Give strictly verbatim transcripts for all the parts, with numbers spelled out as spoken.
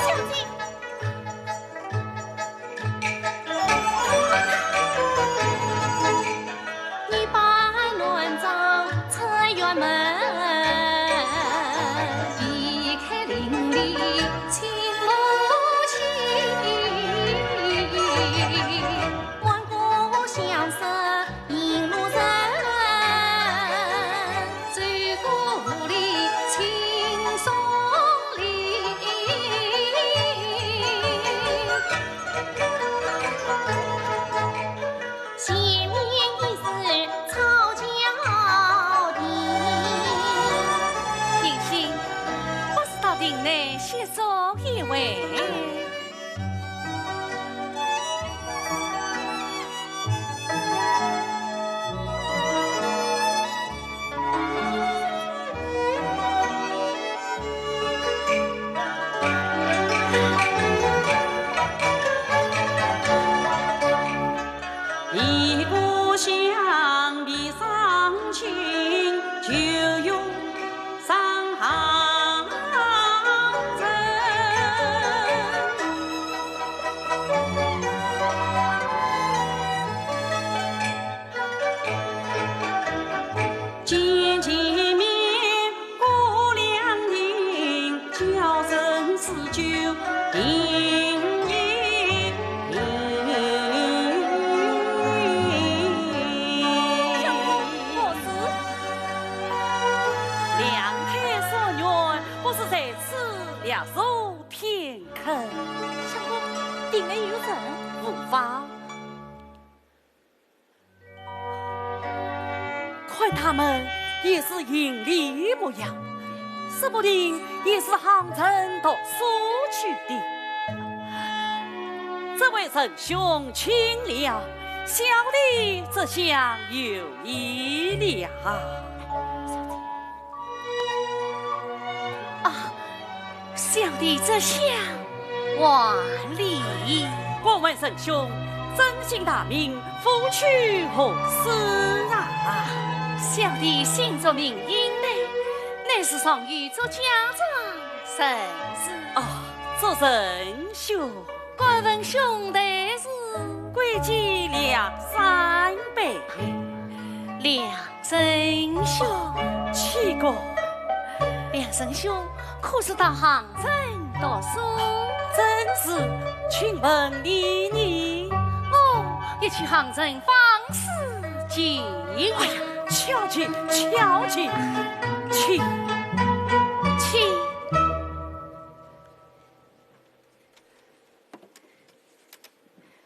小姐，小姐，快来呀！银心，不如到亭内歇足一会。看他们也是行礼模样，说不定也是杭城读书去的。这位仁兄请了，小弟这厢有礼了。啊， 小弟这厢还礼。敢问仁兄，尊姓大名，府居何处啊？小弟姓祝，名应雷，乃是状元做家庄人氏。哦，祝仁兄。敢问兄台是？贵贱两三杯。仁兄可是到杭州读书？正是，请问你呢？我也去杭州访师解元。哎呀，请进，请进，请。请。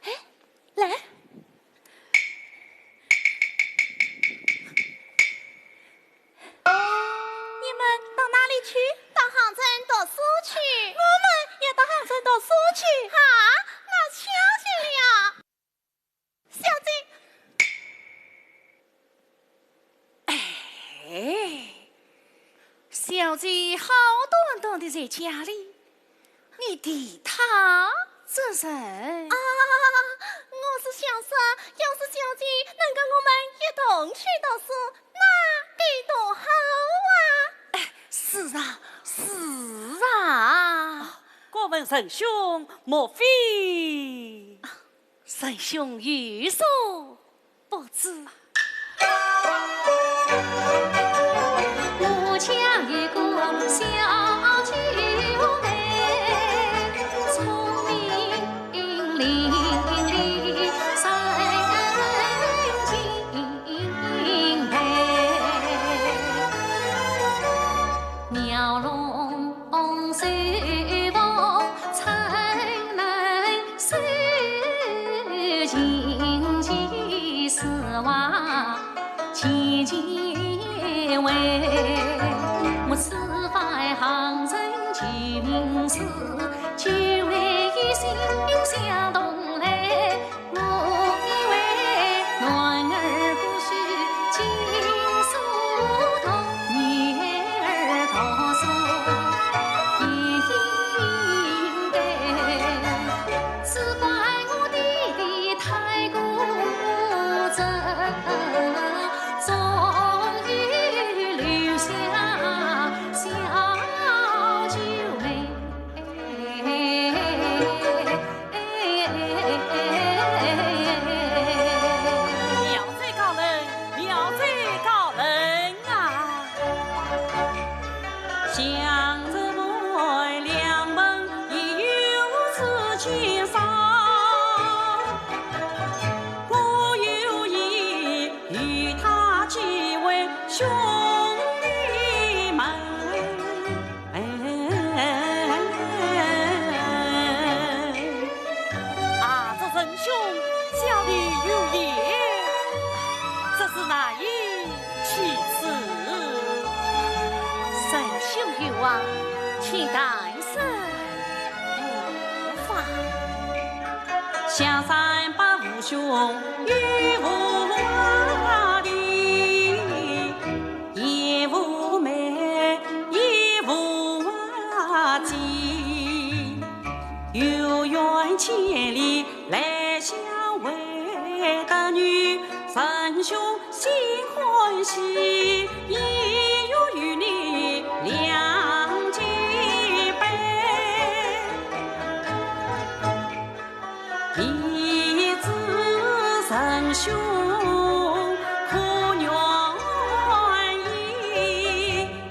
哎，来。 你们到哪里去？到杭州读书去。我们也到杭州读书去。啊，那巧极了。小姐。哎，小姐好端端的在家里， 你提她做甚？啊，我是想说，要是小姐能跟我们一同去读书，那该多好啊！哎，是啊，是啊。啊，敢问仁兄，莫非……啊，仁兄有所 不知。我家有个小九妹，聪明伶俐，神经病，描龙 手扶春能手琴棋书画琴棋会。我此番杭州求名师，九妹一心相同来。 我以为男儿不许进书读，女儿读书也应该。只怪我爹爹太固执，终于留下小九妹。 妙哉高人，妙哉高人啊！向着我两门已有此介绍，我有意与他结为兄弟们。 哎，啊，这仁兄家里有言，这是哪一起事？仁兄有话，请大声不发。下山伯父兄有话的， 也无媒，也无姐，有缘千里来相会的女，仁兄心欢喜，意欲与你两结拜。 弟子仁兄可愿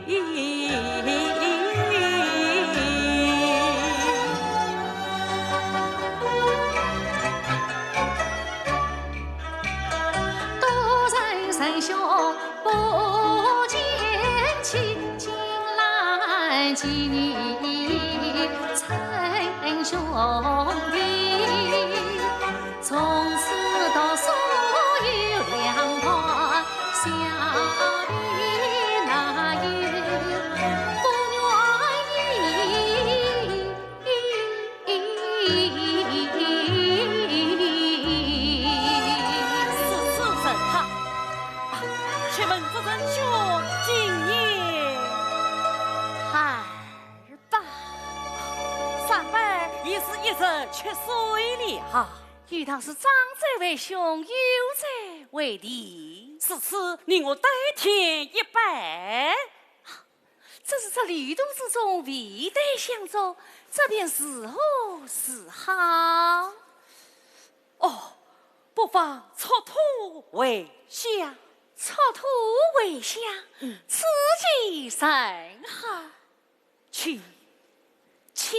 意？多谢仁兄不嫌弃，近来见你 称兄弟，从此读书有两段，小弟哪有不愿意？如此甚好。啊，且问这仁兄今年？嗨， 罢。三伯已是一十七岁了。有道是长者为兄，幼者为弟。如此你我对天一拜。只是这旅途之中未得相助，这便如何是好？哦，不妨出土回乡。出土回乡，嗯。此计甚好。请，请。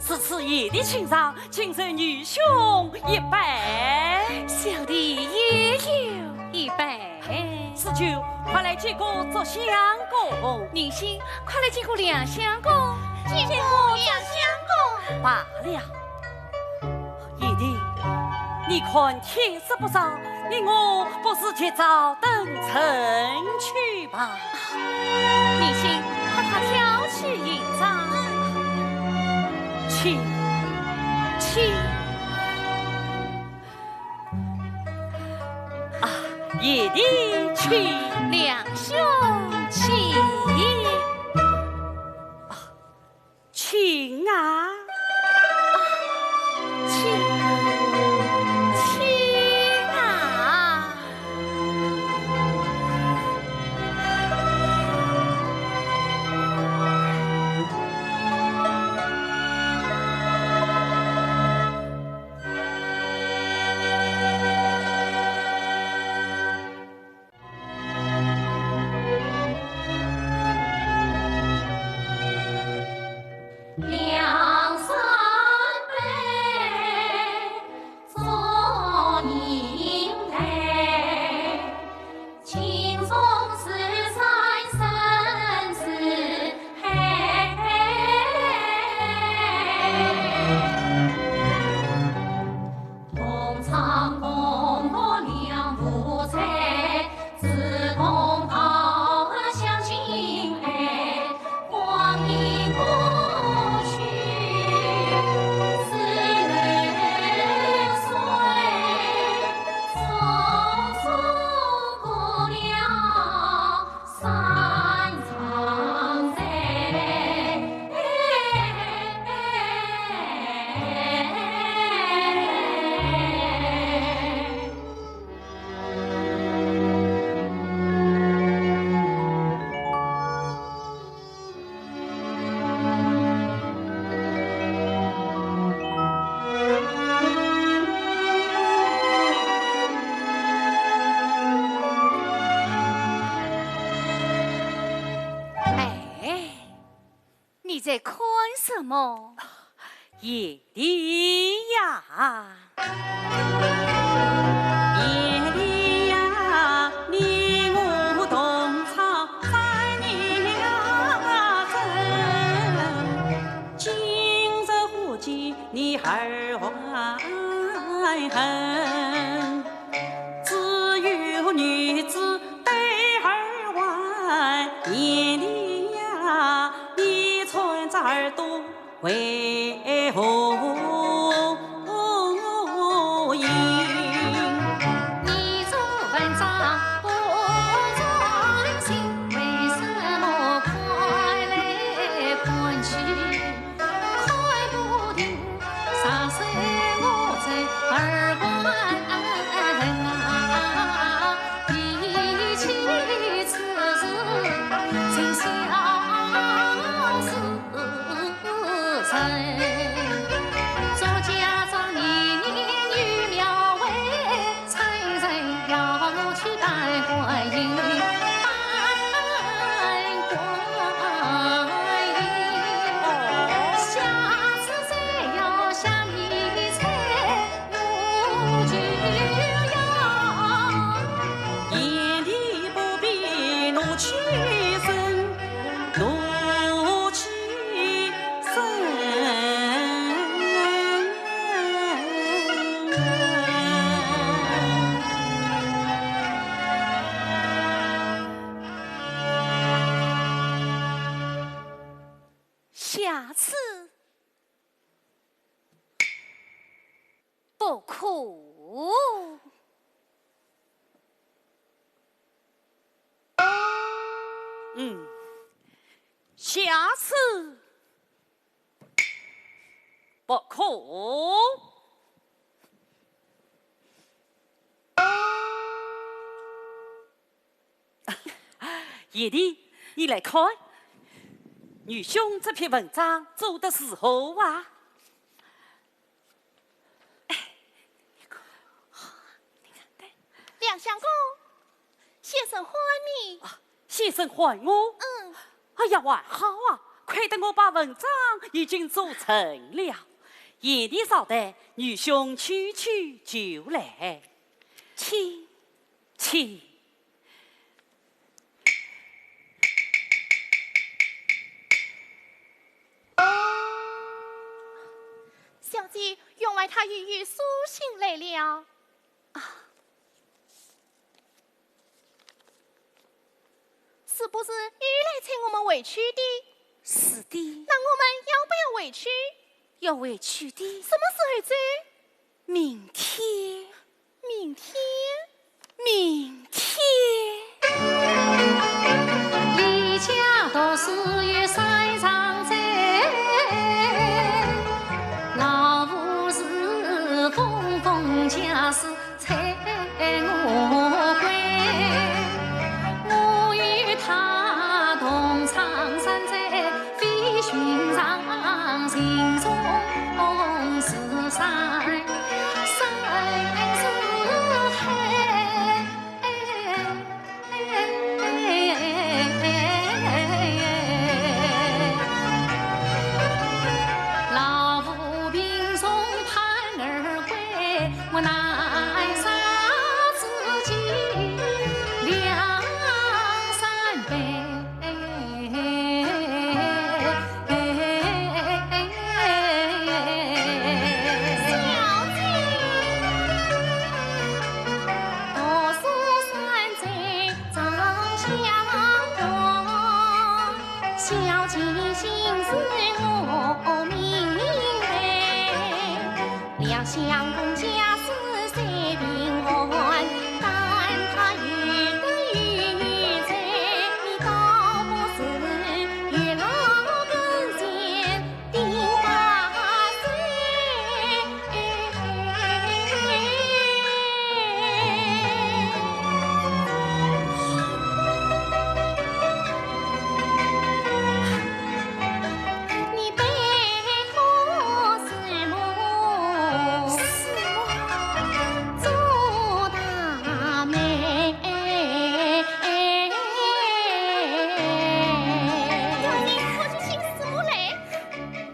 如此贤弟情长， 敬受愚兄一拜。小弟也有一拜。四舅，快来见过祝相公。宁兄，快来见过梁相公。见过梁相公。罢了，贤弟，你看天色不早，你我不如及早登城去吧。 宁兄，快快挑起行装。请，请。啊，贤弟请。梁兄请。啊，请啊。啊，请，请啊。 哎，你在看什么？贤弟呀，贤弟呀，你我同窗三年啊，今日忽见你耳环痕，只有女子 对耳环，贤弟呀，你穿在耳朵为何影？你做文章不专心，为什么看来看去 看不定，啥事我这耳环啊，提起此事真笑死人。作家张年年与描繪 贤弟不必怒气生，怒气 下次不可。嗯，下次不可。 贤弟，你来看，愚兄这篇文章做得如何啊？哎，你看，你看，对。梁相公，先生唤你。啊，先生唤我？嗯。哎呀，还好啊，亏得我把文章已经做成了。贤弟稍待，愚兄去去就来。请。 请。小姐，员外他又有书信来了。啊。是不是又来催我们回去的？是的。那我们要不要回去？要回去的。什么时候走？ 明天。明天？明天。离家读书又算上哉，老夫是封封家书催我归。我与他同窗三载，非寻常，情重似山，山似海。老夫病重盼儿归，我难舍自己两三杯。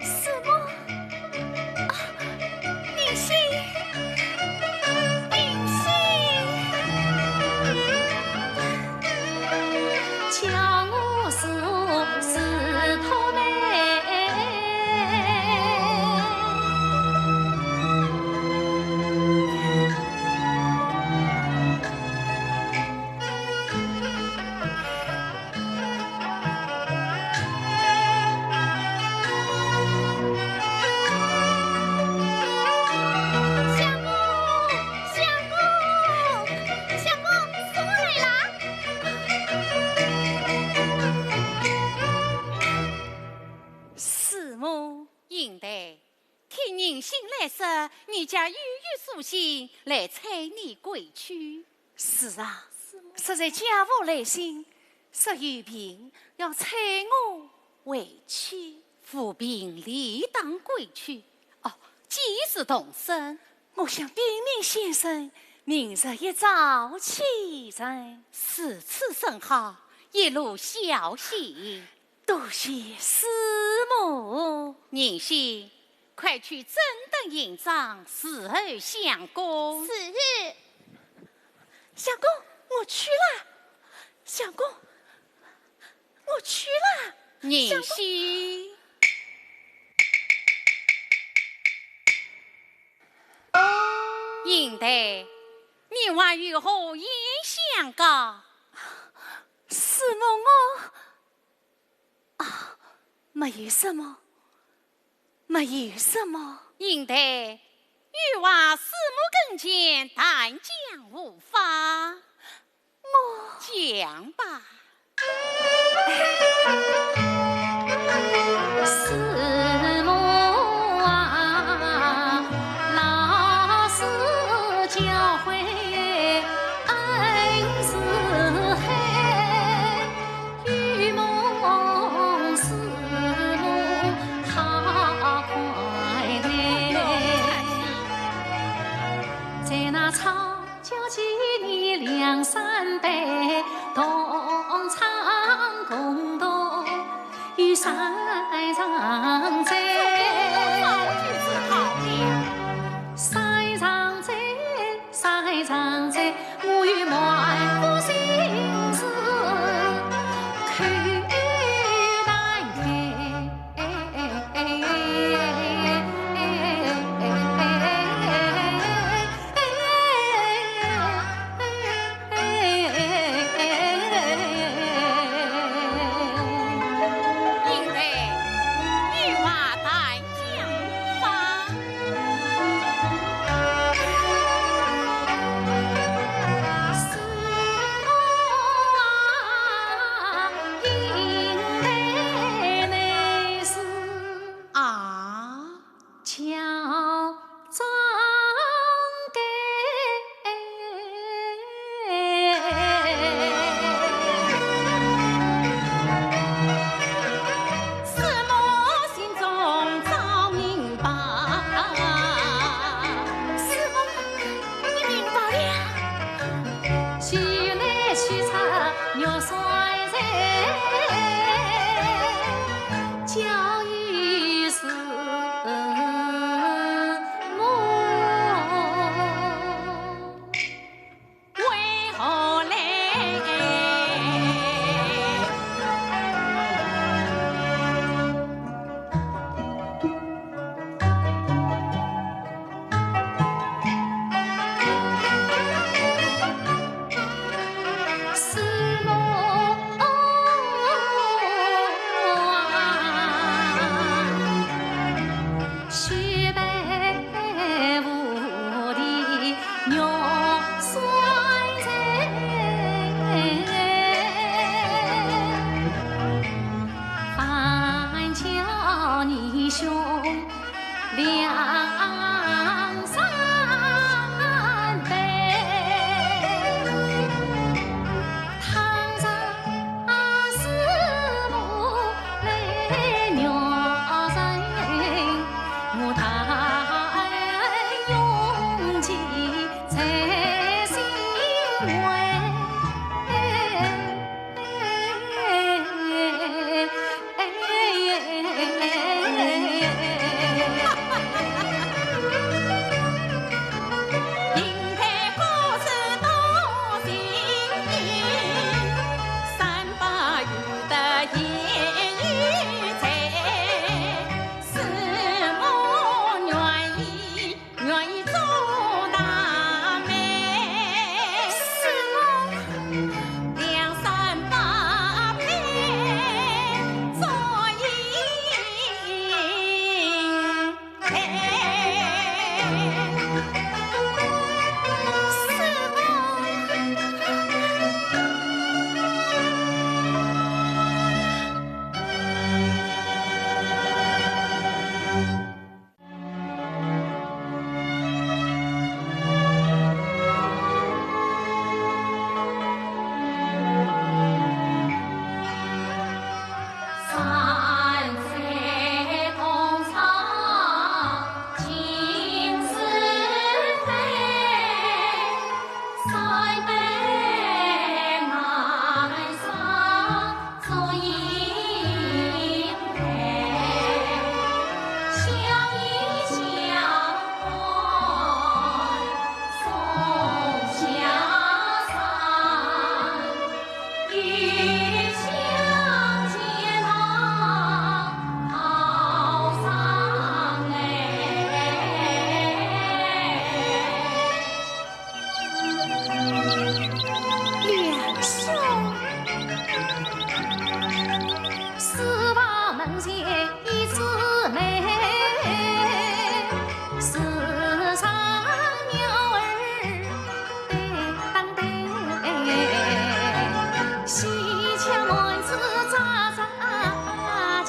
师母，啊，灵犀，灵犀，叫我是，是托媒。 相公，相公，相公，师母来啦！师母。贤弟，听人信来说，你家又有书信来催你归去。 是啊，师母。实在家父来信，说有病要催我回去。无病理当归去。哦，既是动身，我想禀明先生，明日一早启程。如此甚好，一路小心。多谢师母。银心， 快去整顿行装，伺候相公。是。相公，我去了。相公，我去了。银心。相公。贤弟，你还有何言相告？师母，我，啊，没有什么。 没有什么。贤弟，玉华师母跟前，但讲无妨。我……讲吧。啊。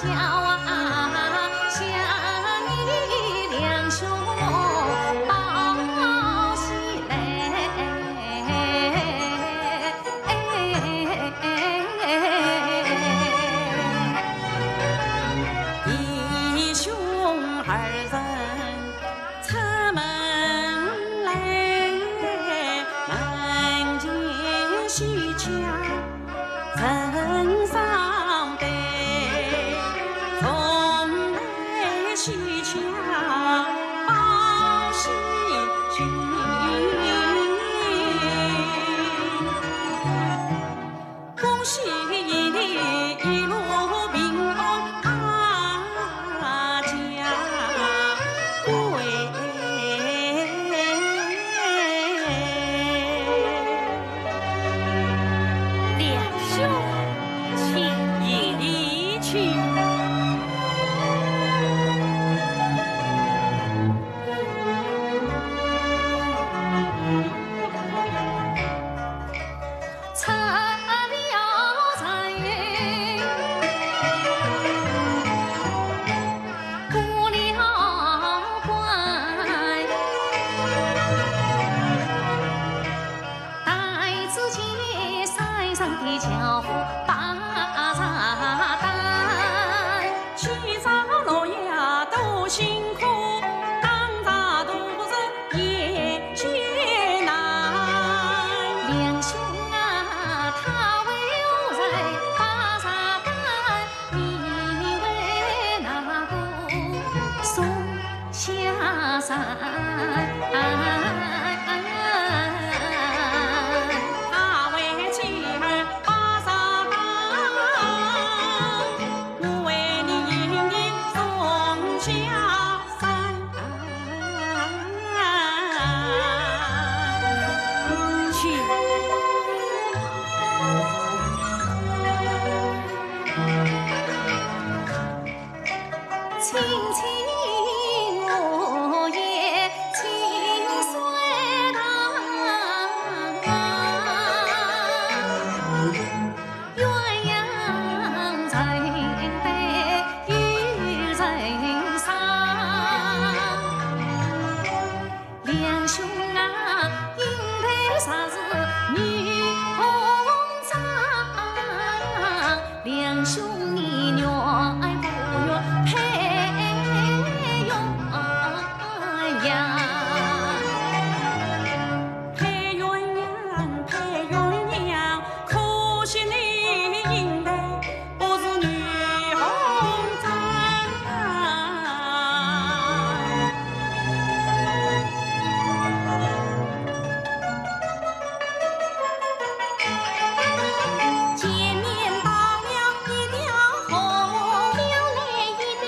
弟兄二人出门来，门前喜鹊成双对，送来喜鹊报喜讯。 恭喜一路平安啊，家归。梁兄，请。一起去。 出了城，过了关，带仔件山上的轿夫把茶担。起早落夜多辛苦，打茶途人 也艰难。梁兄啊，他为何人把茶担？你为哪个送下山？他为妻儿把茶担，我为你送下 山。请。卿卿我也情随他。 鸳鸯在北又成双。梁兄啊，应该说是女红妆。梁兄你愿不愿配鸳鸯？ 呀。配鸳鸯，配鸳鸯，可惜你应该不是女红妆。 前面到了一条河，飘来一对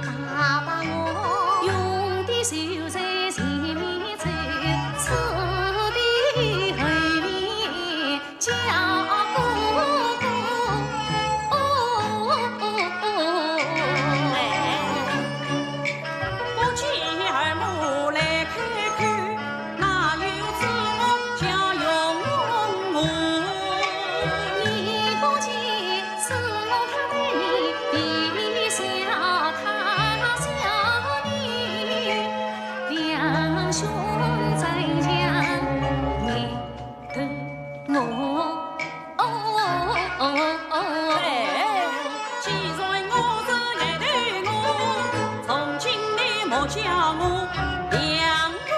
大白鹅，雄的就在前面走，雌的后面叫哥哥。哦，哎。 不见二母来开口，哪有此物叫用我？你不见此物他对你，比笑他笑你，梁兄怎样你 对我。哦，哦，哦，哦。哎，既然我是爱对我，从今你莫叫我梁哥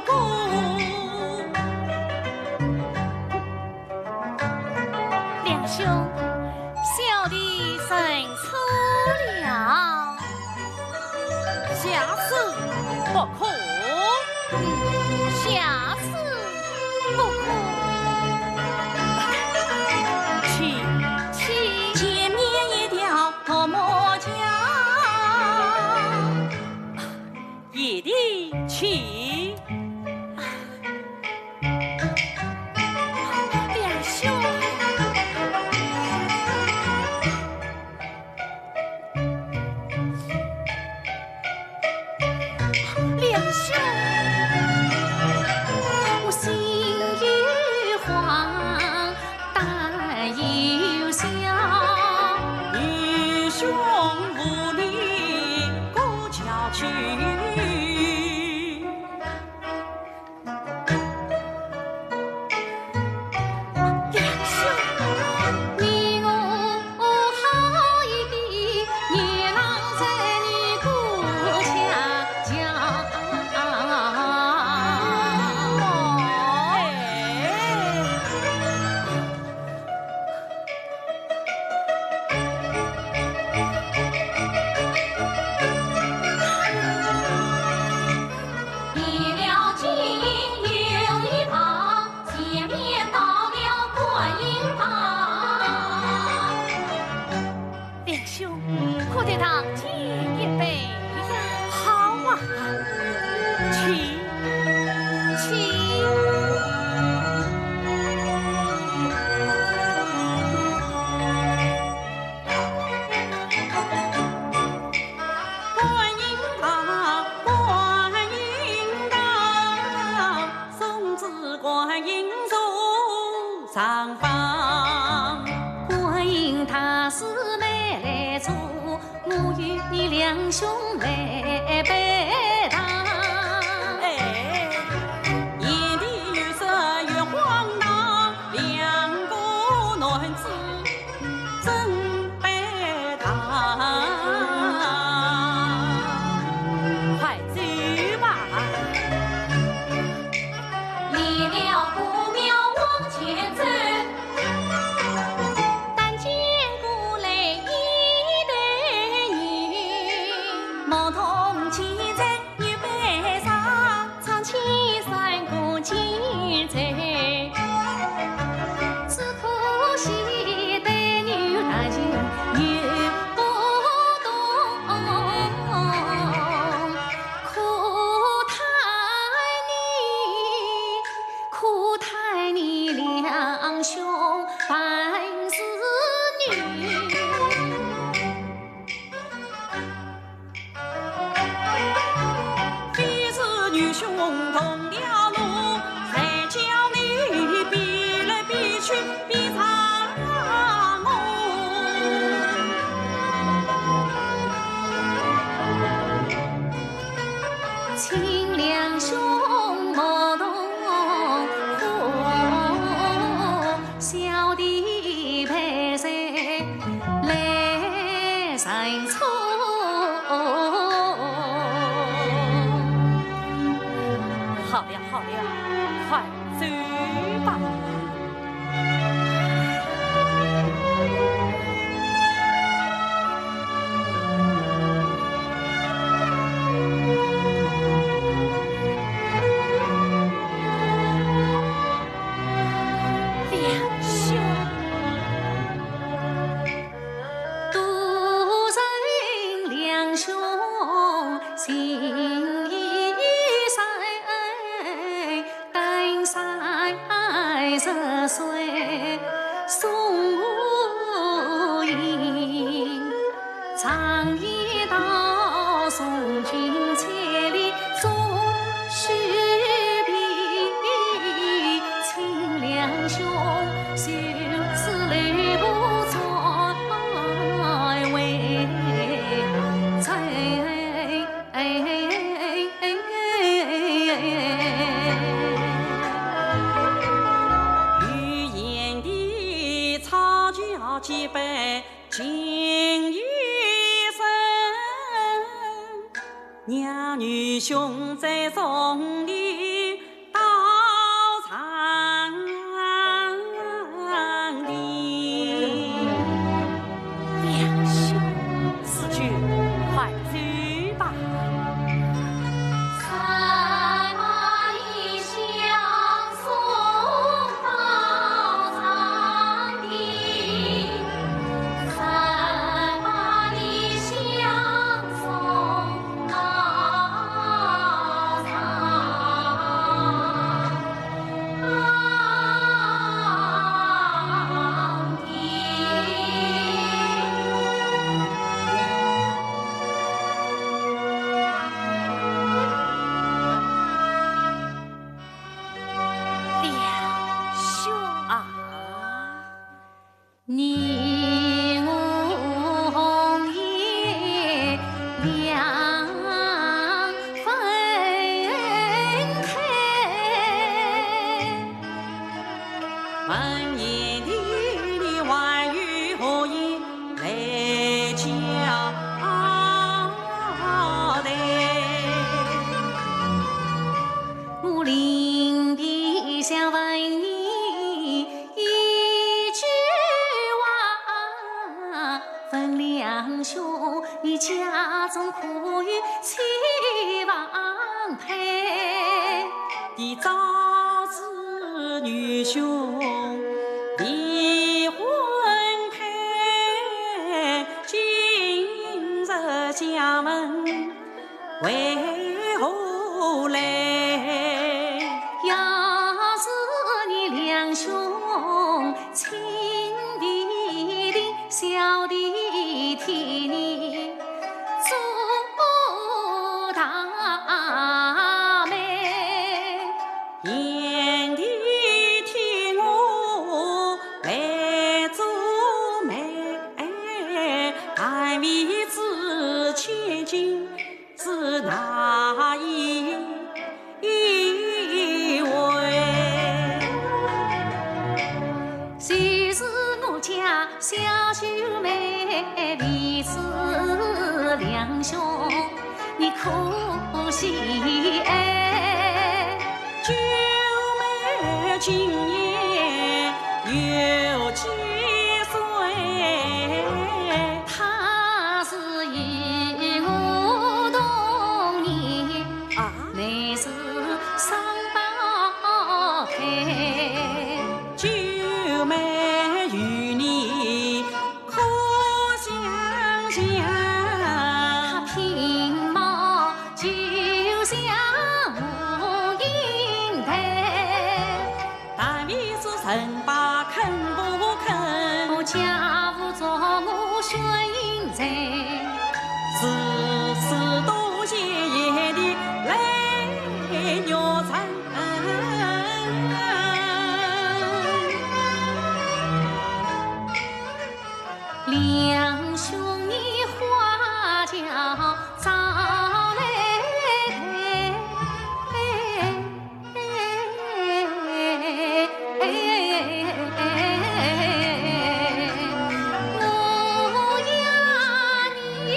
哥。梁兄，小弟认错了。 下手不可。嗯，下手不可。请。请。前面一条独木桥。贤弟，请。 梁兄。梁兄，可得当今一杯呀？好啊，请，请。观音堂，观音堂，送子观音坐上方。观音大士慢来坐，我与你两兄来拜堂。哎，贤弟有失月荒唐，两个男子 正拜堂。快走吧。离了古庙往前走，但见过来一队人，牧童饯在 玉杯上，唱起山歌千载。只可惜对牛弹琴又不懂，可叹你，可叹你两兄半世女。 非是女兄动了怒，才叫你比来比去比着我。请两兄莫动火，小弟陪谁 来认错。好了，好了，快走吧。梁兄。 多承梁兄情义深，登山涉水送我行。 常言道送君千里终须别，请梁兄就此留步再回程。与贤弟吵架几杯 敬一声，让女兄再送你到长亭。梁兄，四舅，快走吧。 梁兄啊。你我红颜两分开。 问贤弟，你还有何言来交代？我林殿下问你一句话，问梁兄，你家中可有妻房配？ 你早知女兄未婚配，今家门为何来？要是你两兄亲弟弟，小弟替你做大媒。 贤弟替我来做媒，但未知千金是哪一位？就是我家小秀妹，未知两兄 你可喜爱？秀妹今年有几岁？她是与我同年，啊？乃是双胞胎。秀妹与你 可相像。她品貌就像木英台，但未知人家肯不肯？我家父着我选人才，如此多谢贤弟来玉山。 两兄你花轿早来抬。我呀你。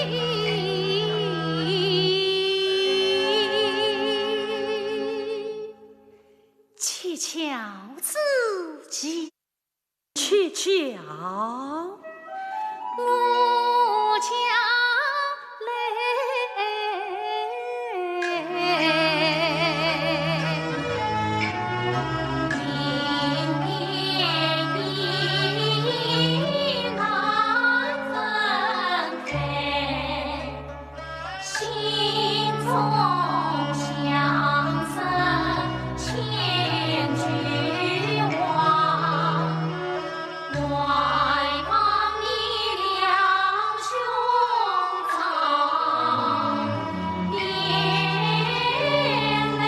乞巧之际。 乞巧。我家来。心中相思千句话，还望你两兄早点来。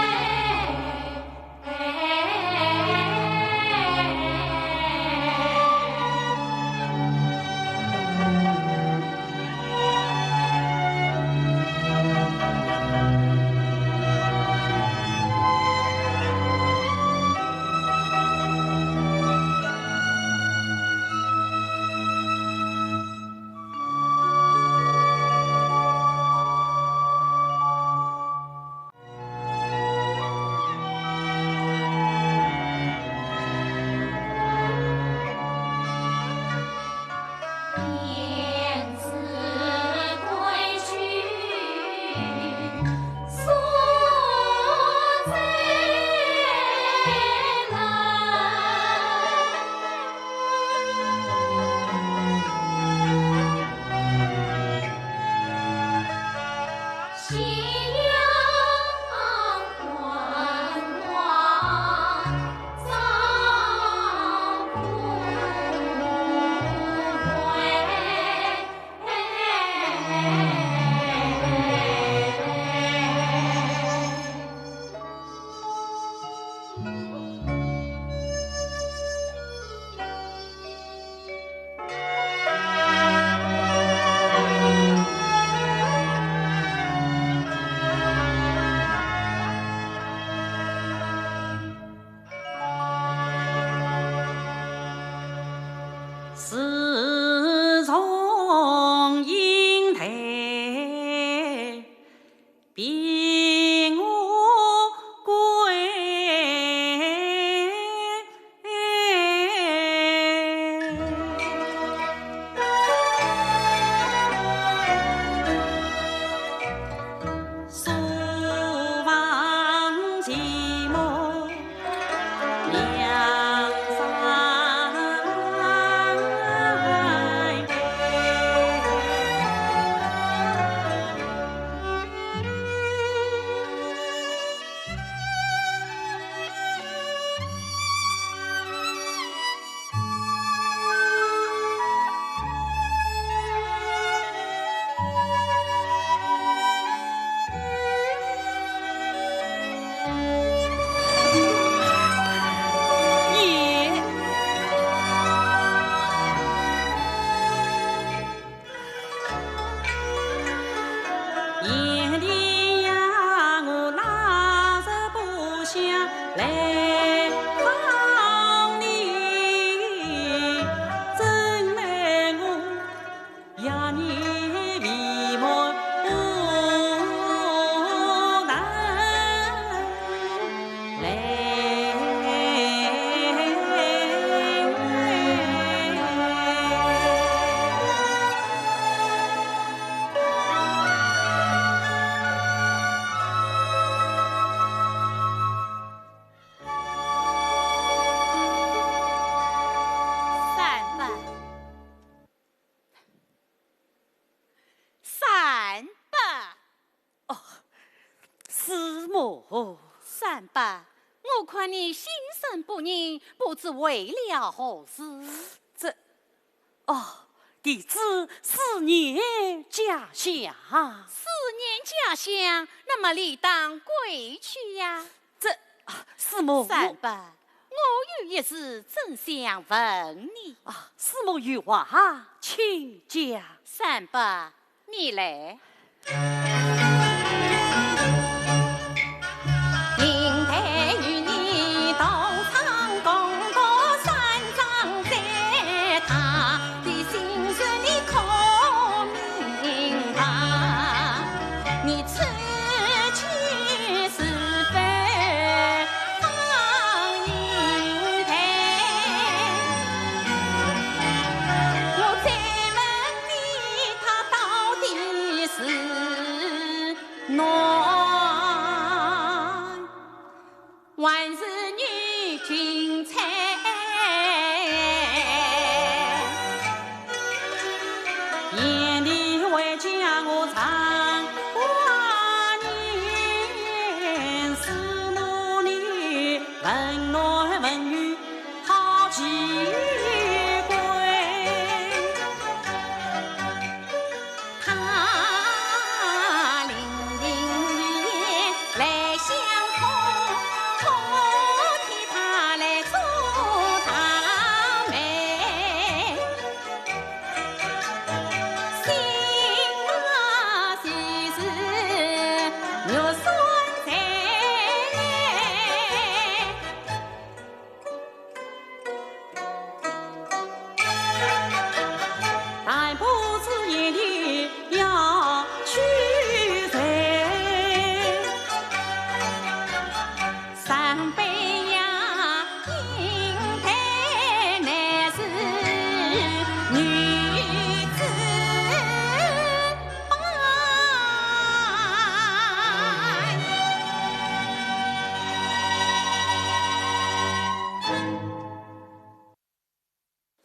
自从英台比我贵，书房寂寞。 两三杯。看你心神不宁，不知为了何事？这，哦，弟子思念家乡。思念家乡，那么理当归去呀。这，啊，师母。三伯，我有一事正想问你。啊，师母有话，请讲。三伯， 你来。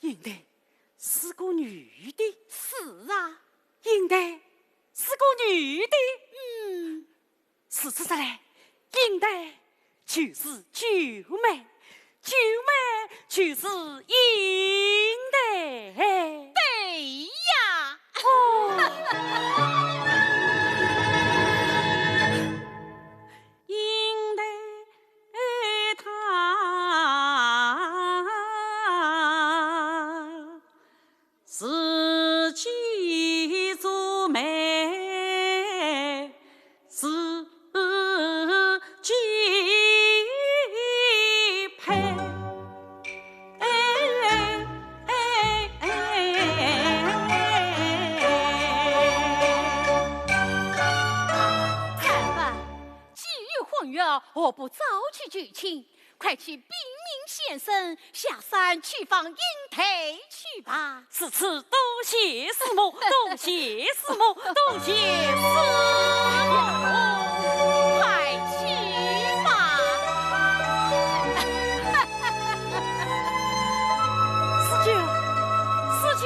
应台是个女的。是啊。应台是个女的。嗯。如此说来，应台就是九妹，九妹就是应台。对呀。哦。既有婚约，何不早去求亲？快去禀明先生，下山去访英台去吧。如此多谢师母，多谢师母，多谢师母。快去吧。四舅，四舅。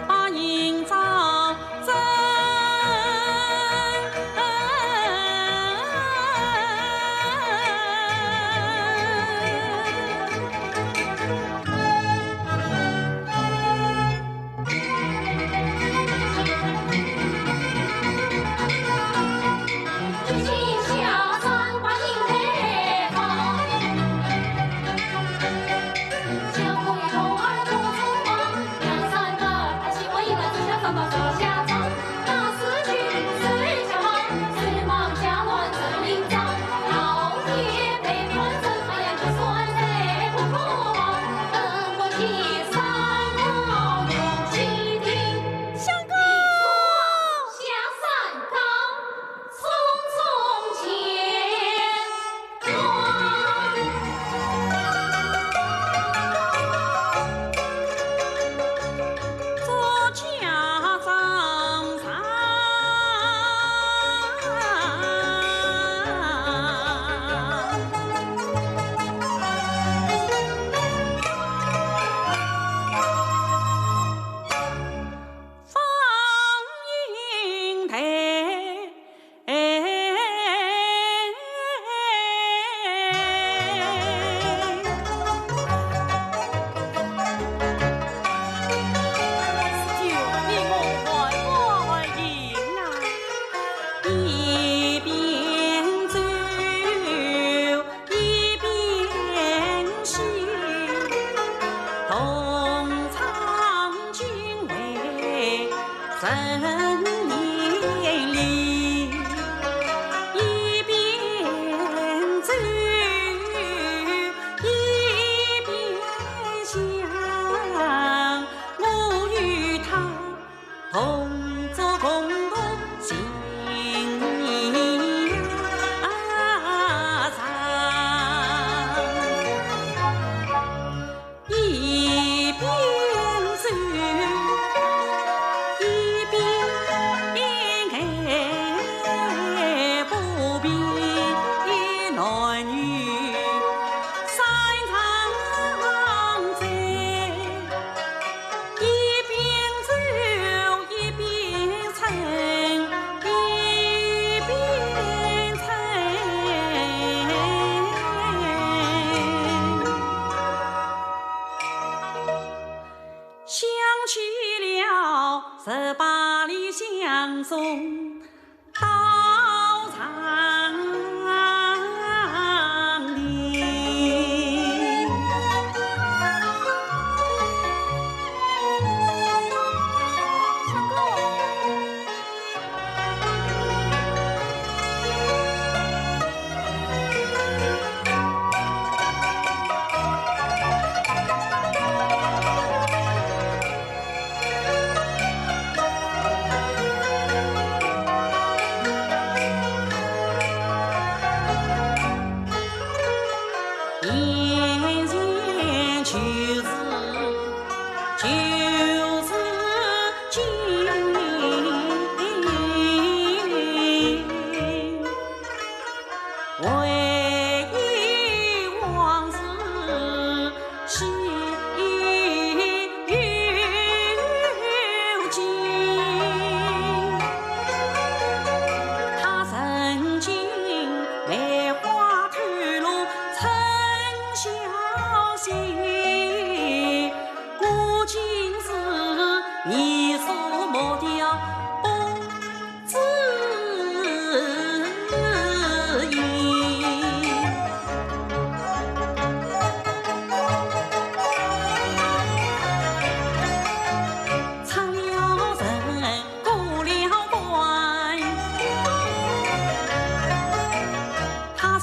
把人招真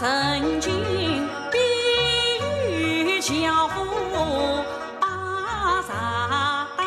曾经比喻樵夫把茶担。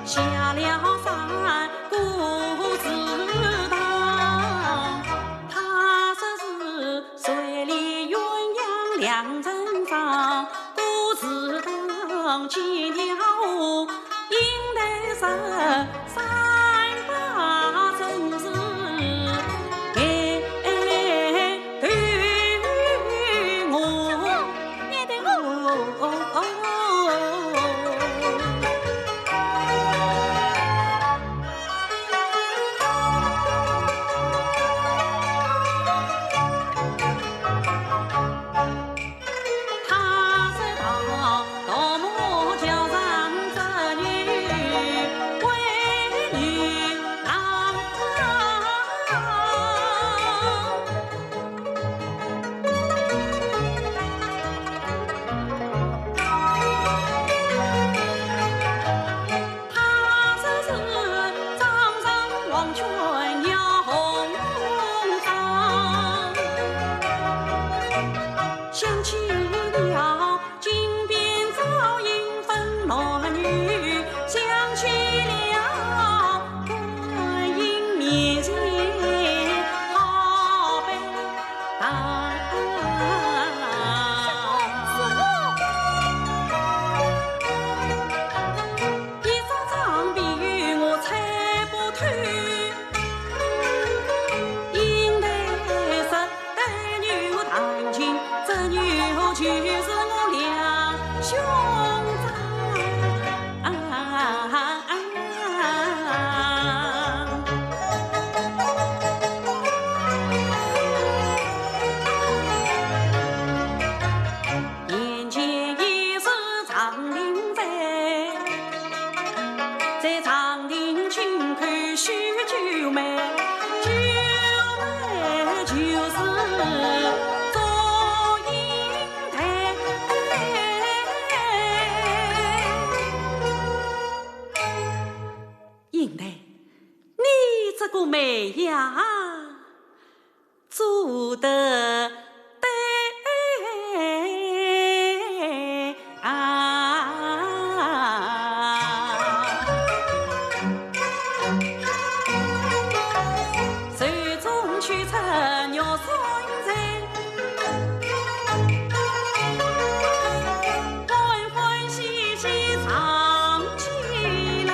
下了山过池塘，他说是水里鸳鸯两成双，过池塘几条河，应得是三八真是哎，对我。 想起了金边招引分男女，想起了观音面前好悲叹。师父，师父。一张长臂我猜不透， 应得是斗牛弹琴，这牛就是我两兄长。眼前已是长亭在， 在长亭尽看许九妹，九妹就是祝英台。英台，你这个媒呀， 做得对啊。手中取出玉扇扇，欢欢喜喜唱起来。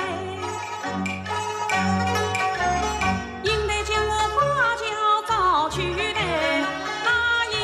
英台将我花轿招去的，那一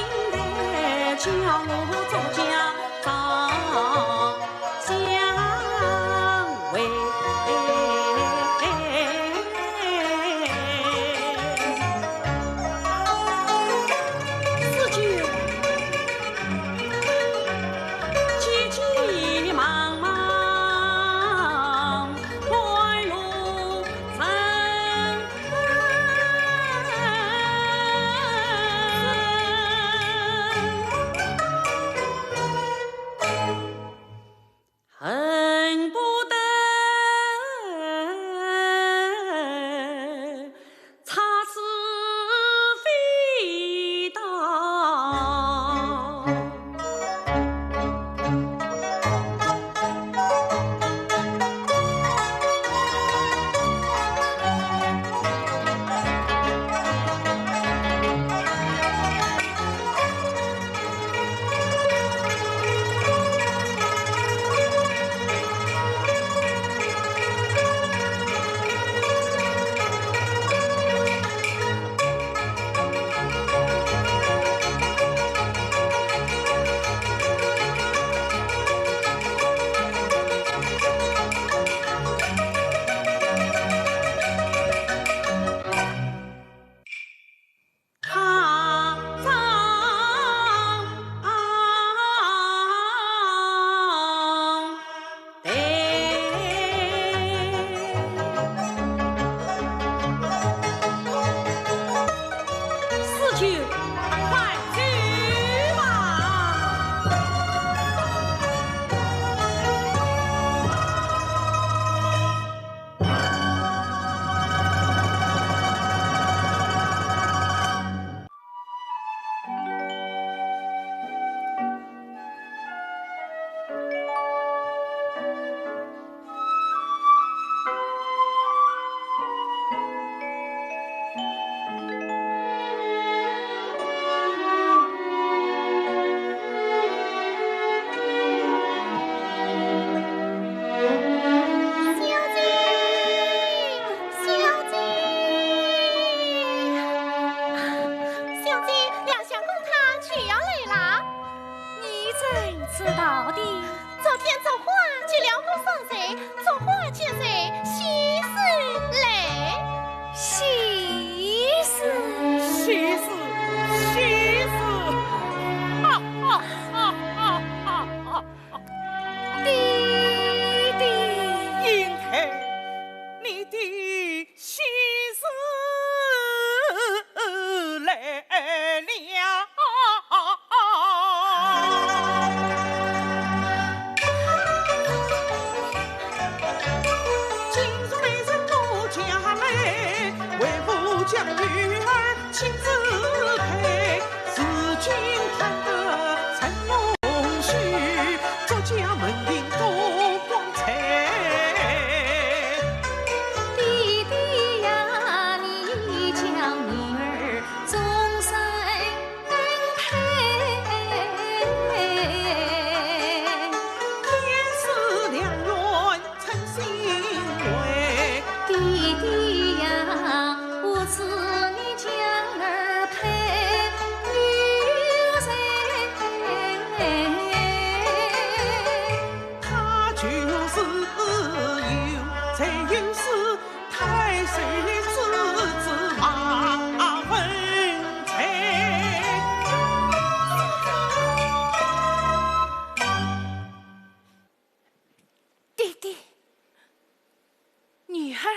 儿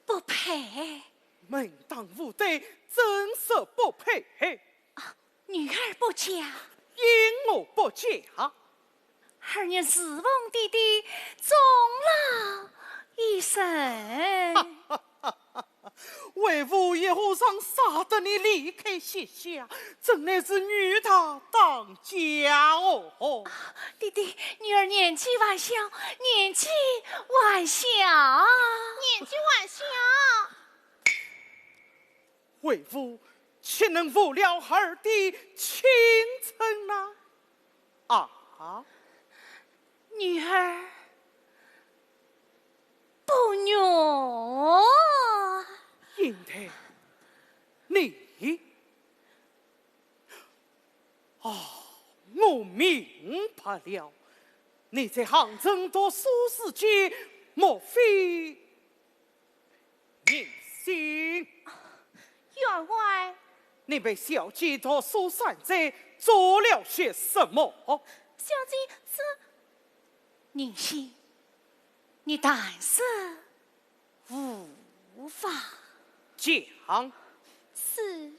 不配。门当户对，怎说不配？啊，女儿不嫁。因我不嫁。二年侍奉爹爹终老一生。为父一和尚舍得你离开膝下，怎奈是女大当嫁哦。爹爹，女儿年纪还小，年纪还小。年纪还小。为父岂能负了儿的青春呐？啊？女儿不愿。英台，你……哦，我明白了，你在杭州读书时节，莫非…… 宁心。员外。你陪小姐读书三载，做了些什么？小姐这……宁心，你但是无妨。讲。是。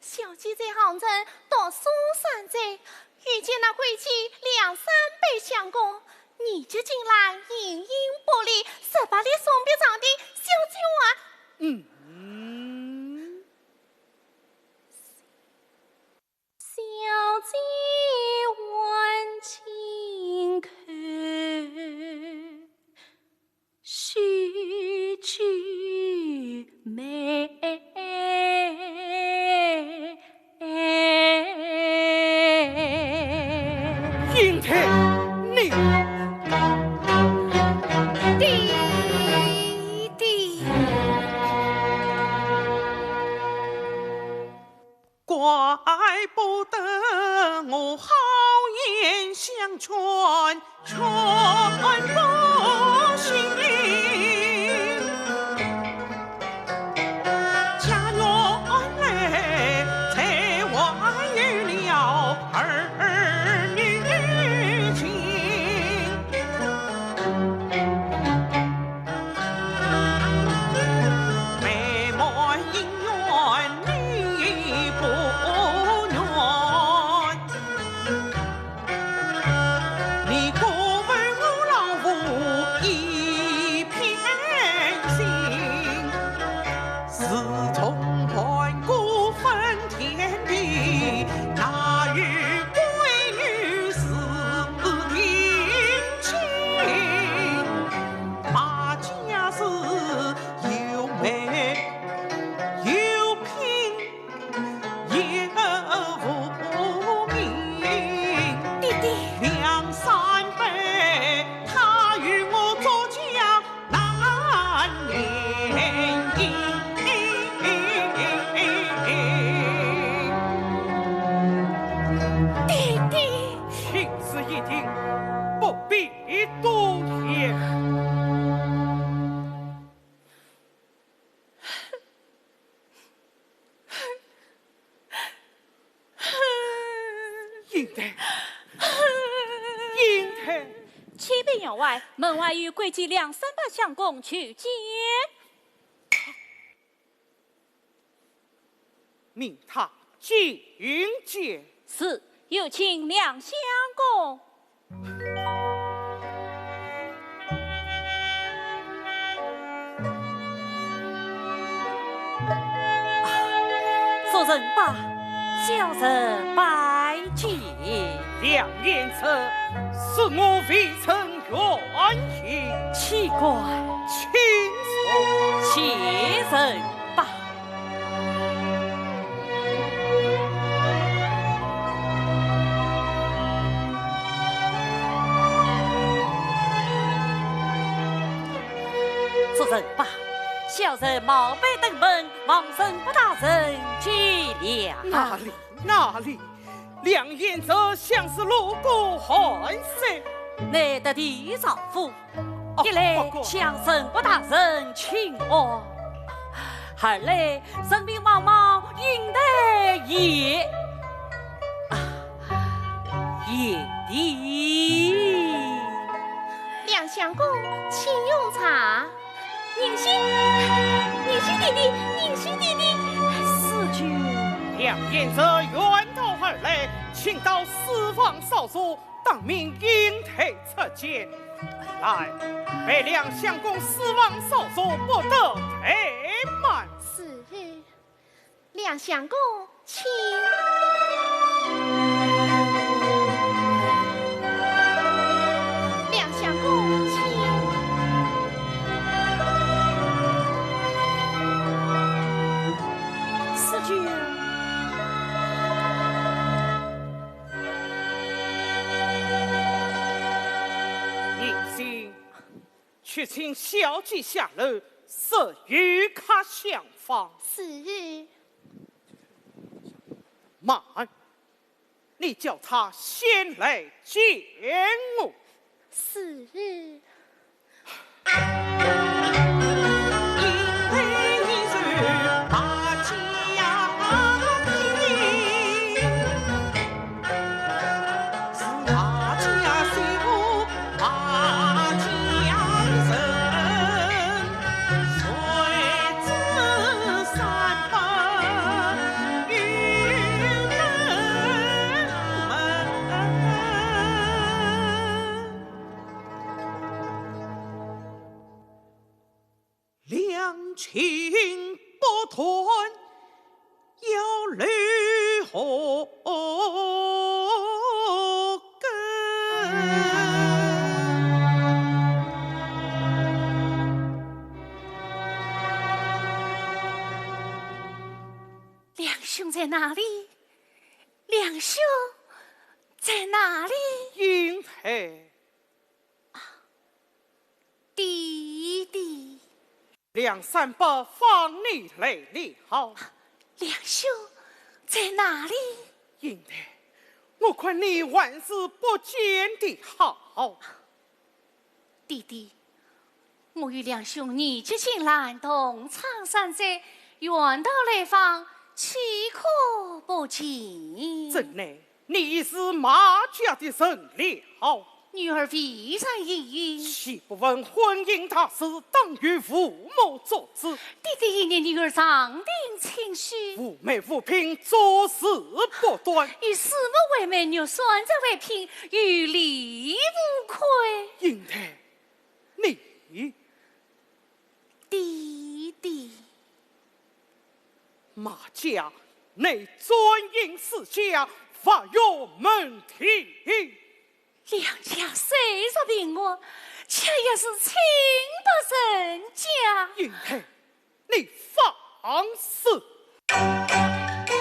小姐在杭州读书三载，遇见那贵戚梁山伯相公，你就进来形影不离，十八里送别场的小姐啊。嗯。小姐挽进口， 许九妹。英台，你……爹爹。 怪不得我好言相劝，劝不醒。家院内才还有了儿女情。 美满姻缘你不愿，你辜负我老夫一片心。自从盘古分 天地，哪有闺女似定亲？马家是又美又拼又无名。爹爹。梁山伯，他与我作嫁 难联姻。爹爹。情事已定，不必多言。 英台，英台。启禀员外，门外有贵戚梁山伯相公求见。命他进见。是，有请梁相公。 主人罢，小人拜见。梁贤侄，恕我未曾远迎。岂敢。请坐。谢人罢。 主人罢，小人冒昧登门，望陈伯大人见谅。哪里，哪里，梁贤侄向是路过寒舍。难得第一丈夫， 哦，一来，不过，向陈伯大人请安，二来，顺便望望英台爷。啊，贤弟。梁相公，请用茶。银杏，银杏弟弟，银杏弟弟。世钧。两贤侄远道而来，请到书房稍坐，当面引退出见。来，陪两相公书房稍坐，不得怠慢。是。 两相公，请。两相公，请。世钧。银杏，去请小姐下楼，说有客相访。是。 慢，你叫她先来见我。是。两情不断，要留何根？梁兄在哪里？梁兄在哪里？银退。 弟弟。梁山伯放你来了。梁兄在哪里？银退，我看你还是不见的好。弟弟，我与梁兄年纪轻，同唱山水，远道来访，岂可不见？怎奈 你已是马家的人了。女儿未曾一语。岂不闻婚姻大事，当由父母作主。弟弟一念，女儿上定亲事。无媒无聘，做事不端。与师母为媒，玉算则为聘，有理无亏。银退，你 弟弟。马家乃簪缨世家，法院门庭。梁家虽是平安，却也是清白人家。银退，你放肆！ 你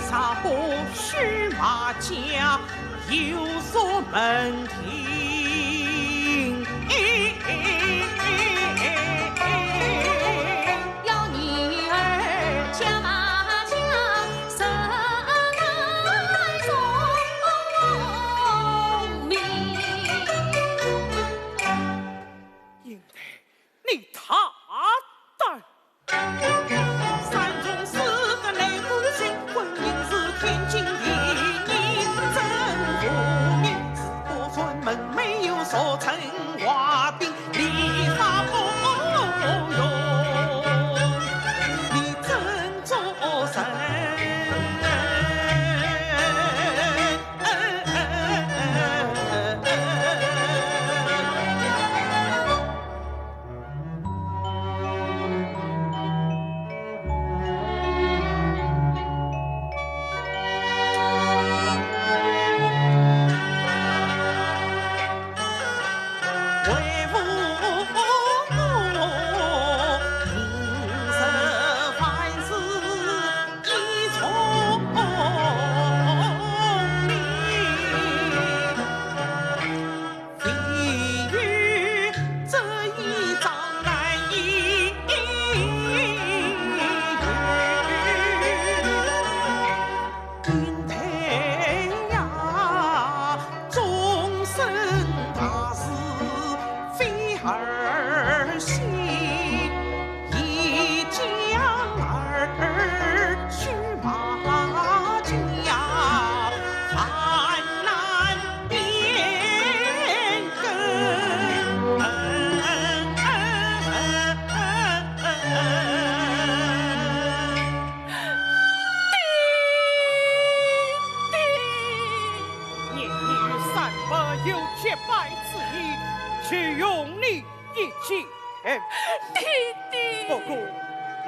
啥不许马家 有所门庭。银退，你大胆！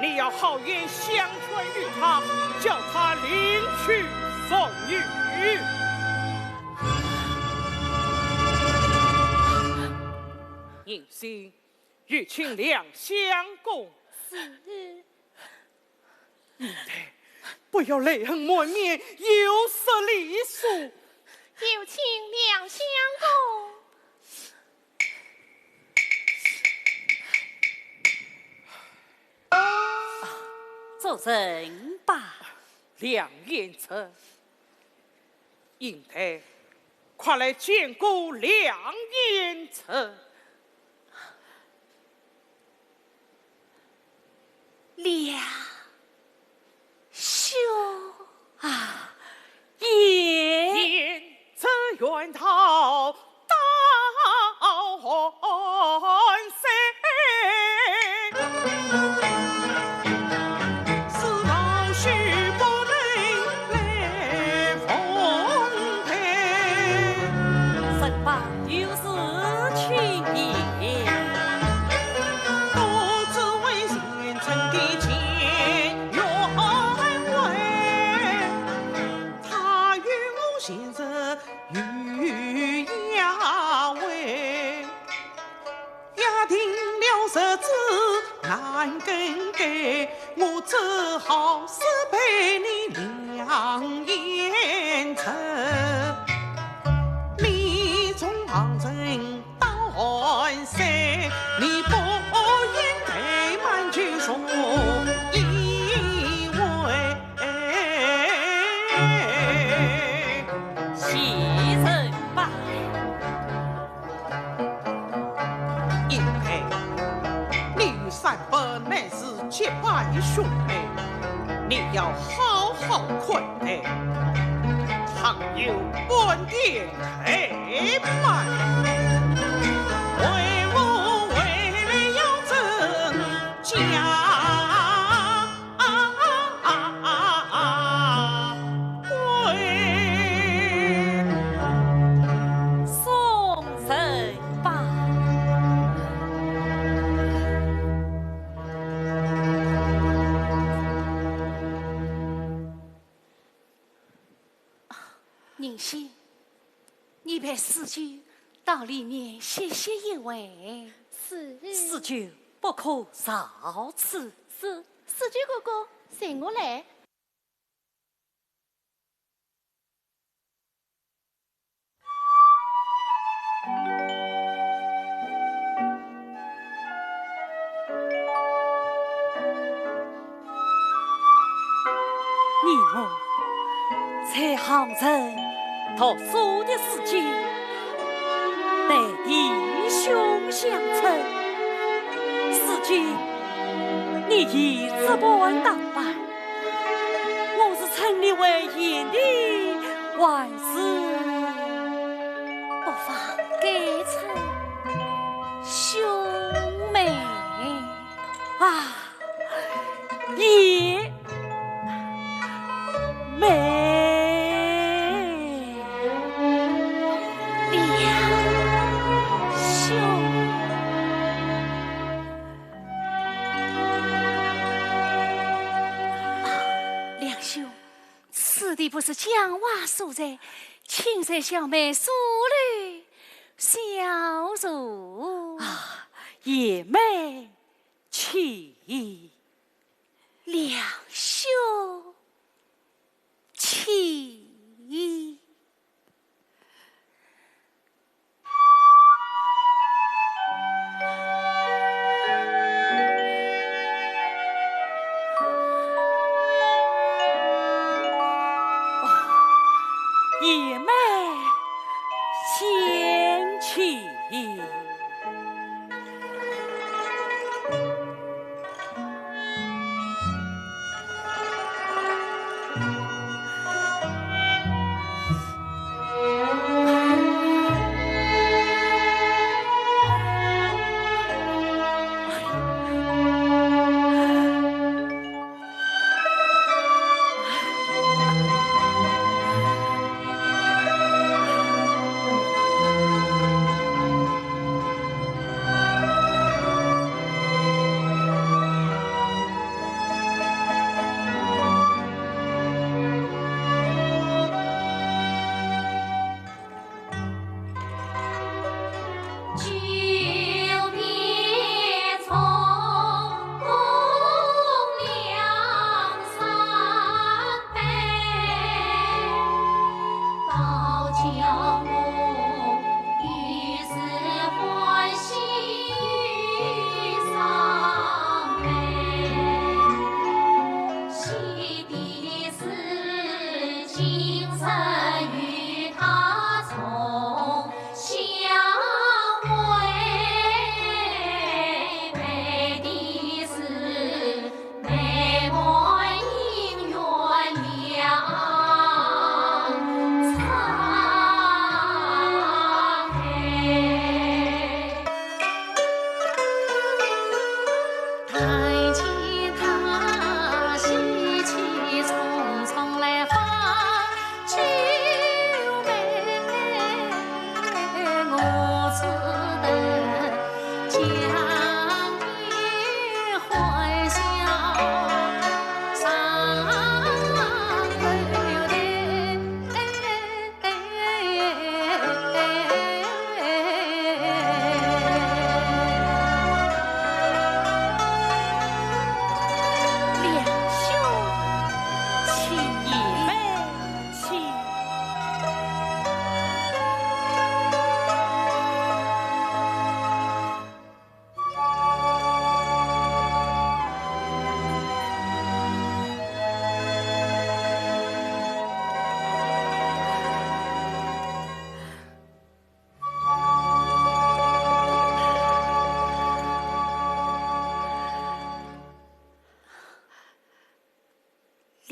你要好言相劝于他，叫他另娶妇女。银心，有请两相公。是。你们不要泪痕满面，有失礼数。有请两相公。 做人吧。梁贤侄，应该快来见过梁贤侄。梁兄。啊，贤。贤侄远逃， 到安西。是老朽不能来奉陪。身旁有事请言。独自为贤侄的前缘回。 他与我前世有冤枉，约定了日子难更改，我只好私配你梁贤侄。你从旁人 到安西，你不言怠慢，就容易为。贤侄吧。应该，你与三伯乃是结拜兄妹，你要好好看待，倘有半点 哎妈！为父为妹要怎讲归？送人吧。银心， 你陪四舅到里面歇息一会。是。四舅不可造次。是，四舅哥哥，随我来。 你我在杭州读书的时节，待弟兄相称，如今你已置办打扮，我是称你为贤弟，还是不妨改称兄妹？ 啊，贤妹。梁兄。啊，梁兄，此地不是讲话所在，请随小妹入内小坐。啊，贤妹 请。梁兄，请。贤妹，请起。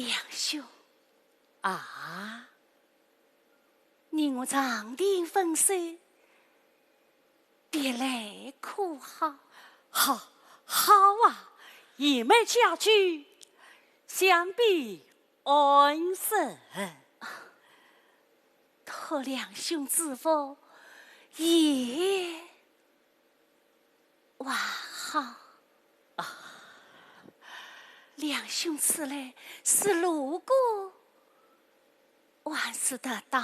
梁兄，啊？你我长亭分手，别来可好？好，好啊，贤妹佳句，想必安生。托梁兄之福，也 还好。啊，梁兄此来是路过，还是得到？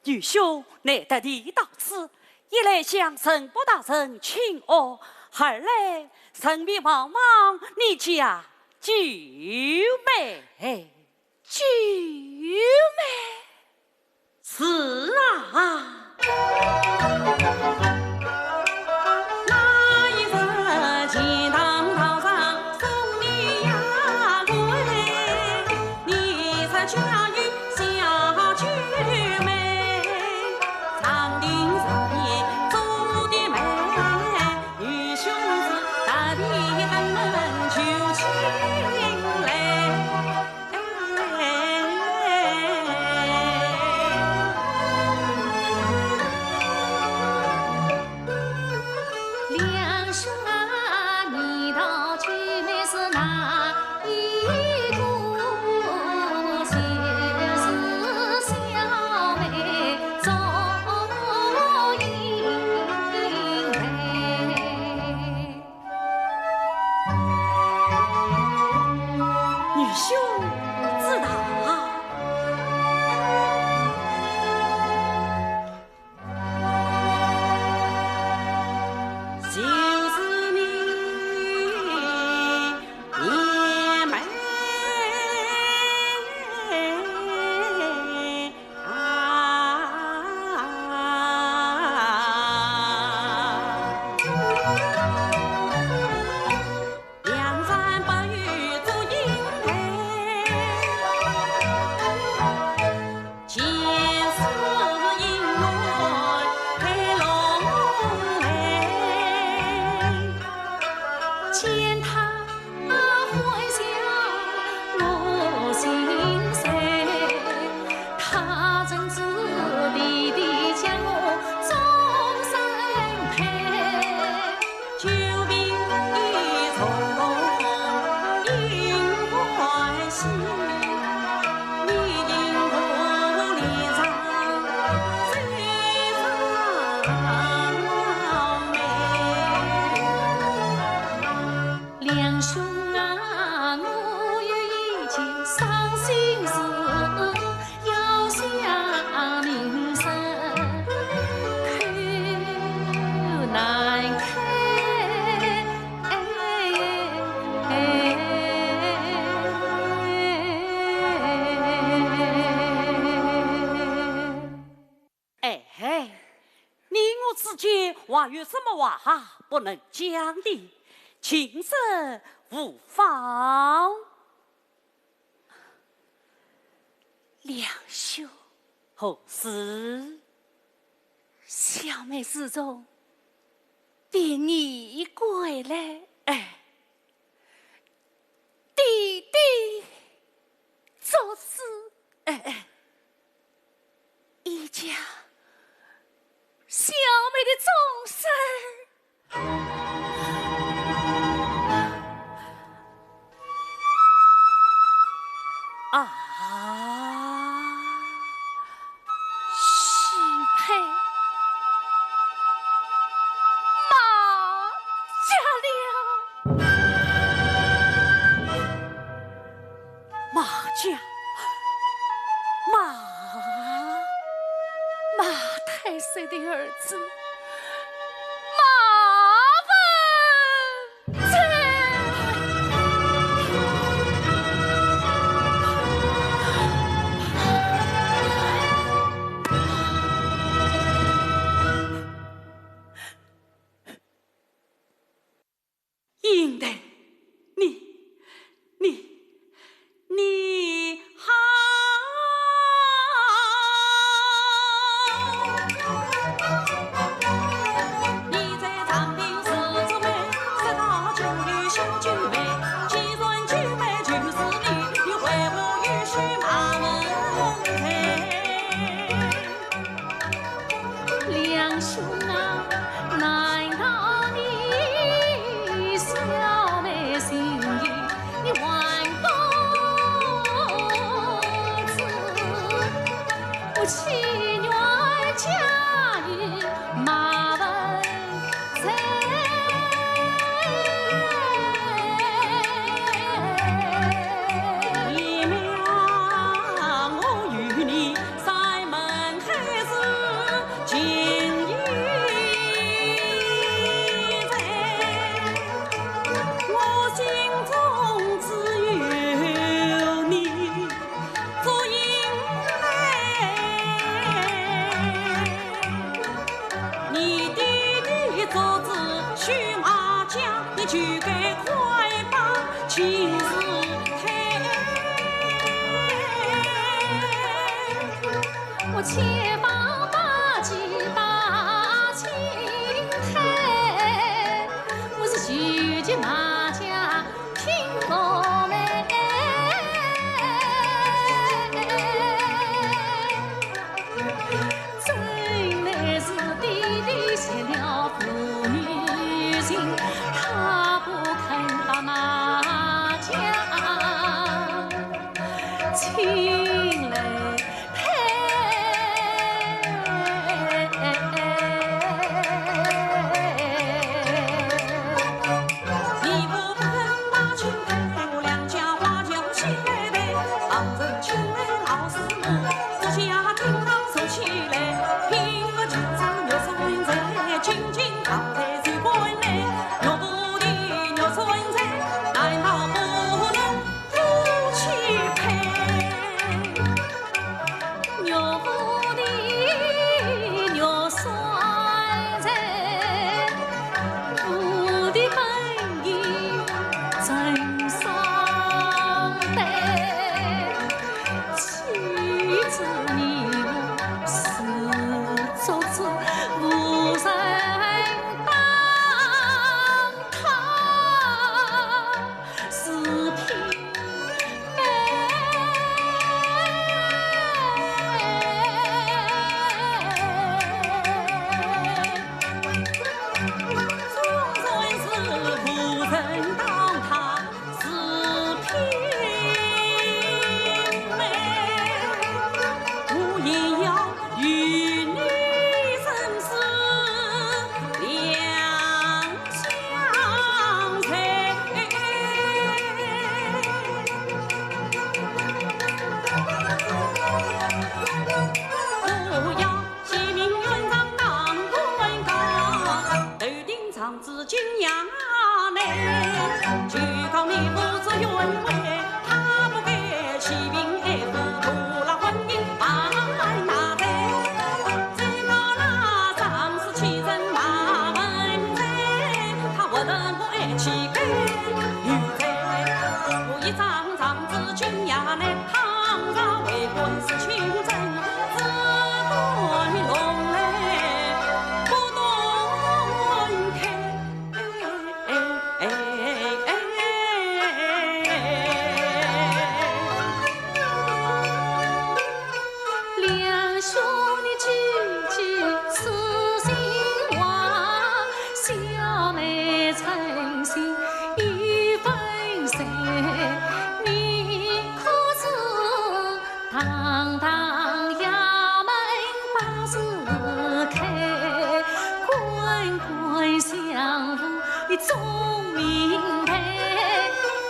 愚兄难得你到此，一来向陈伯大人请安，二来顺便望望你家舅妹。 舅妹。是啊。愚兄知道。就是你贤妹。 梁兄啊，我有一件伤心事，要向名人口难开。哎，你我之间还有什么话不能讲的？琴瑟无妨。梁兄。何事？小妹自从别你归来，哎， 点滴作诗，哎，哎，一家小妹的终身。啊。 许配马家了。马家？马？马太师的儿子，马文我千方百计把情开，我是求求大家听我们。真乃是爹爹失了父母情，他不肯把那家 请来配。你不肯把亲配，我两家花轿请来配，旁人请来老师傅，自家听堂说起来，拼个情字玉山在，金金堂在水关来，玉不的玉山在，难道不能 夫妻配，玉壶的玉山在，我的本意真相待。妻子你我是做主，无人当他。 是平安。纵然是无人当他是平安，我也要与你生死两 相随。不要写名愿状当官告，头顶状纸金牙内，就告你不作原委，他不该欺骗爱护，徒劳婚姻办大罪。 只道那张氏欺人骂门贼，他活得我爱妻该有罪。我一张张子君呀，乃倘若为官是清正，只管弄来不断开。 两兄弟句句是情话，小妹诚心一分谁，你可知 堂堂衙门把字开，官官相护总明白，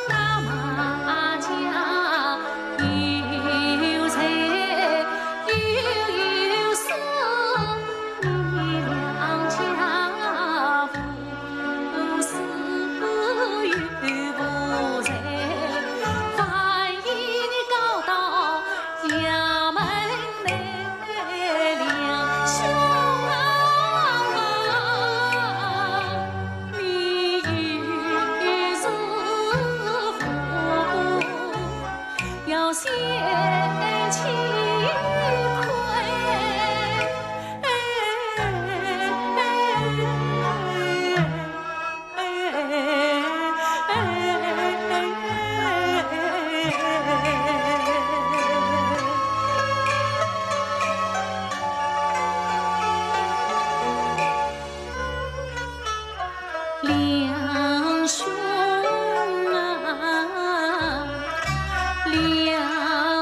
那马家有罪又有数，你两家无 不是有无罪，万一你告到衙门内，两兄啊，你有是无？ 要嫌弃亏。两兄啊，两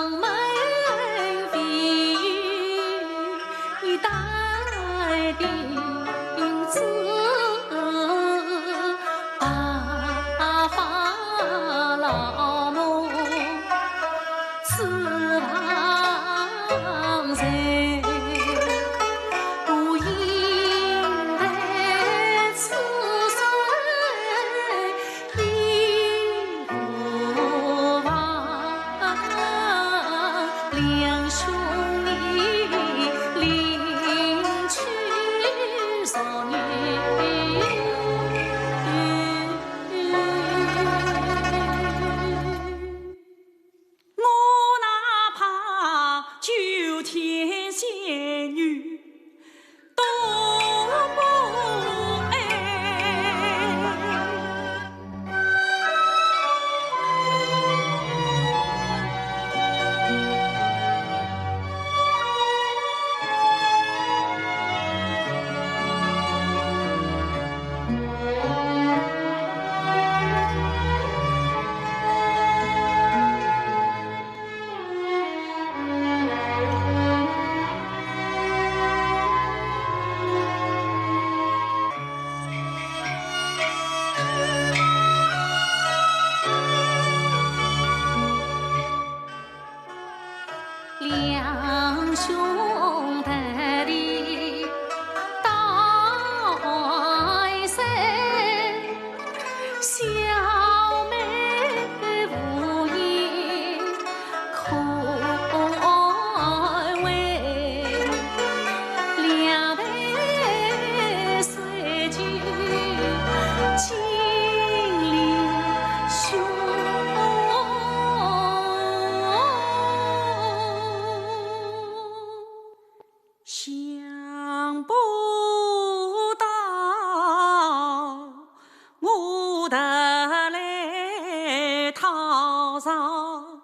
上，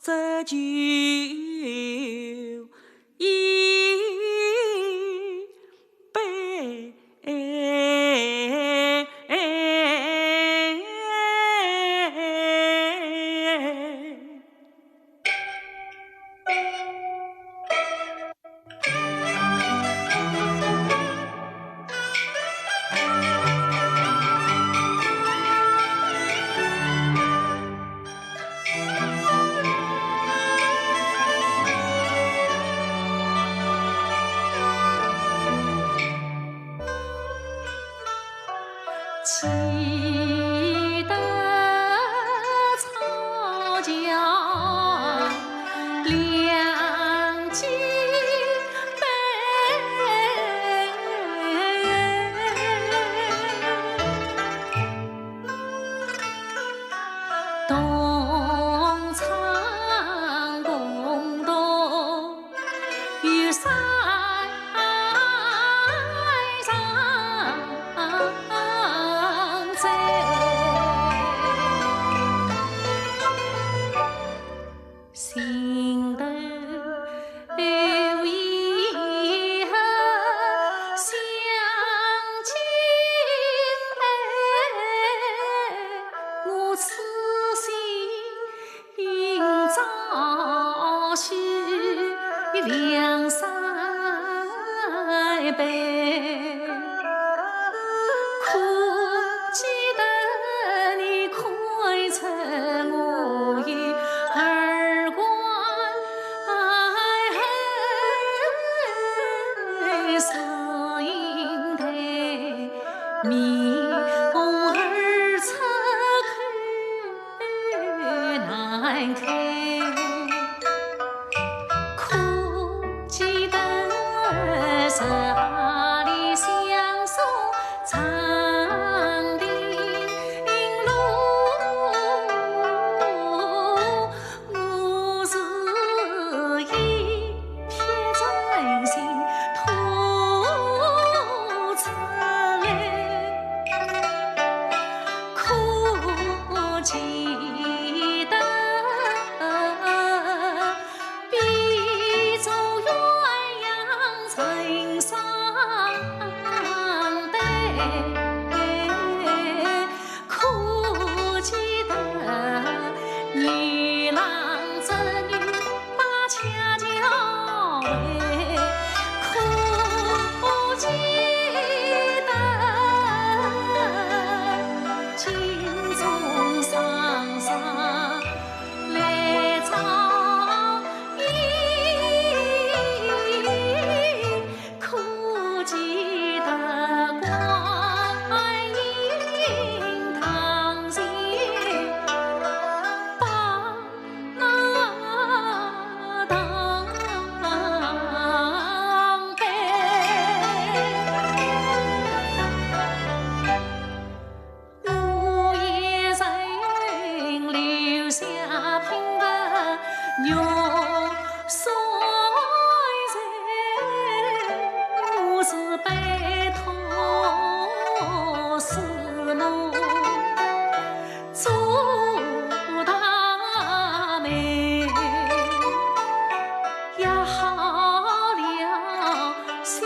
这酒一杯。记得草桥两斤杯。 同唱共同游山上走。 心头有一盒香精哎，我痴心今朝去两三杯。 可记得你看出我有耳光，祝英台面红耳赤口难开。 可记得十八里相送长亭路，我是一片真心吐出来。 可记得，比作鸳鸯成双对。可记得，牛郎织女把恰恰为，可记得，金钟双双来照应。 可记得观音堂前把那当杯。 我一人留下平白玉山水，我是悲痛思慕做大媒，也好了相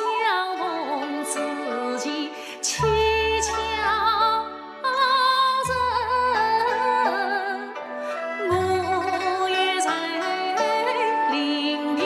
逢之前 乞巧人，我也在临别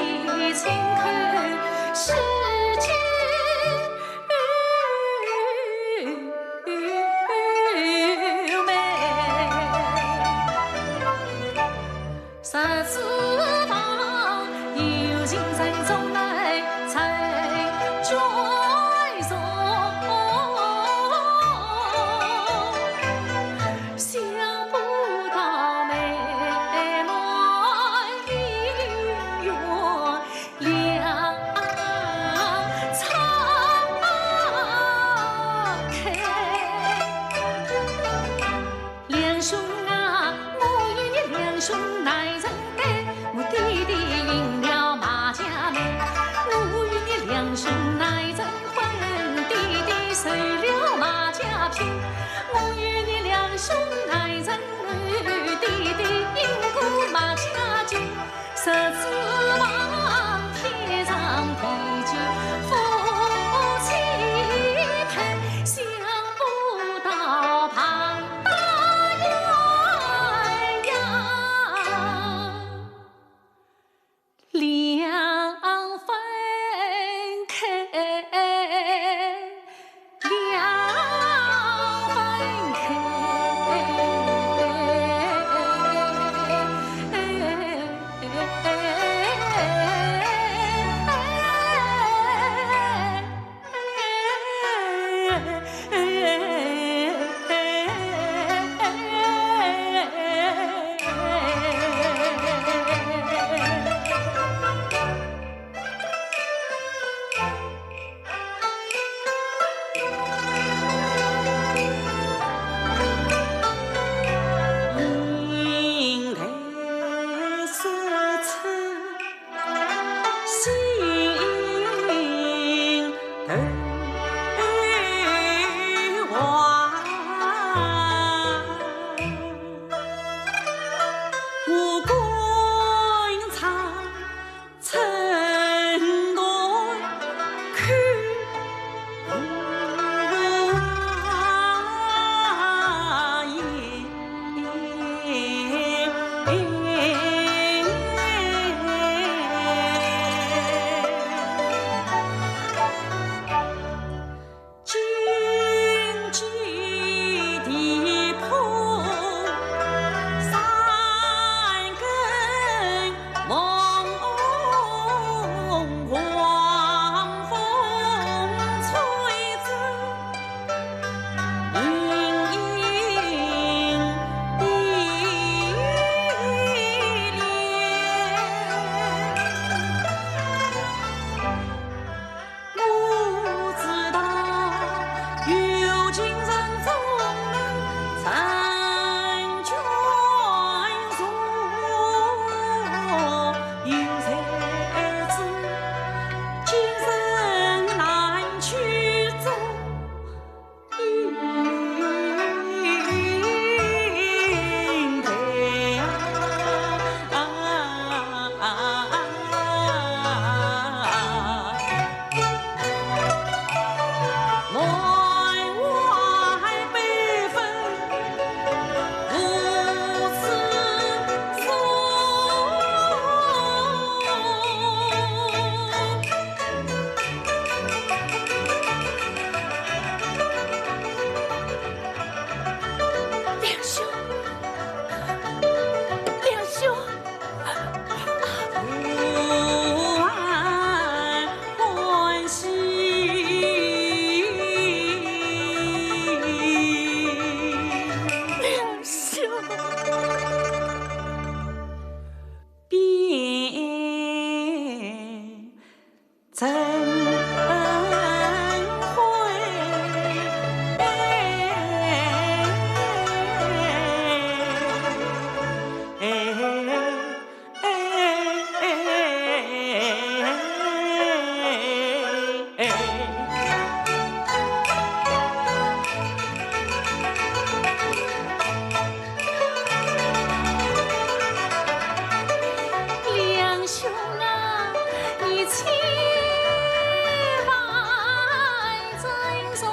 梁兄啊，你千万珍重。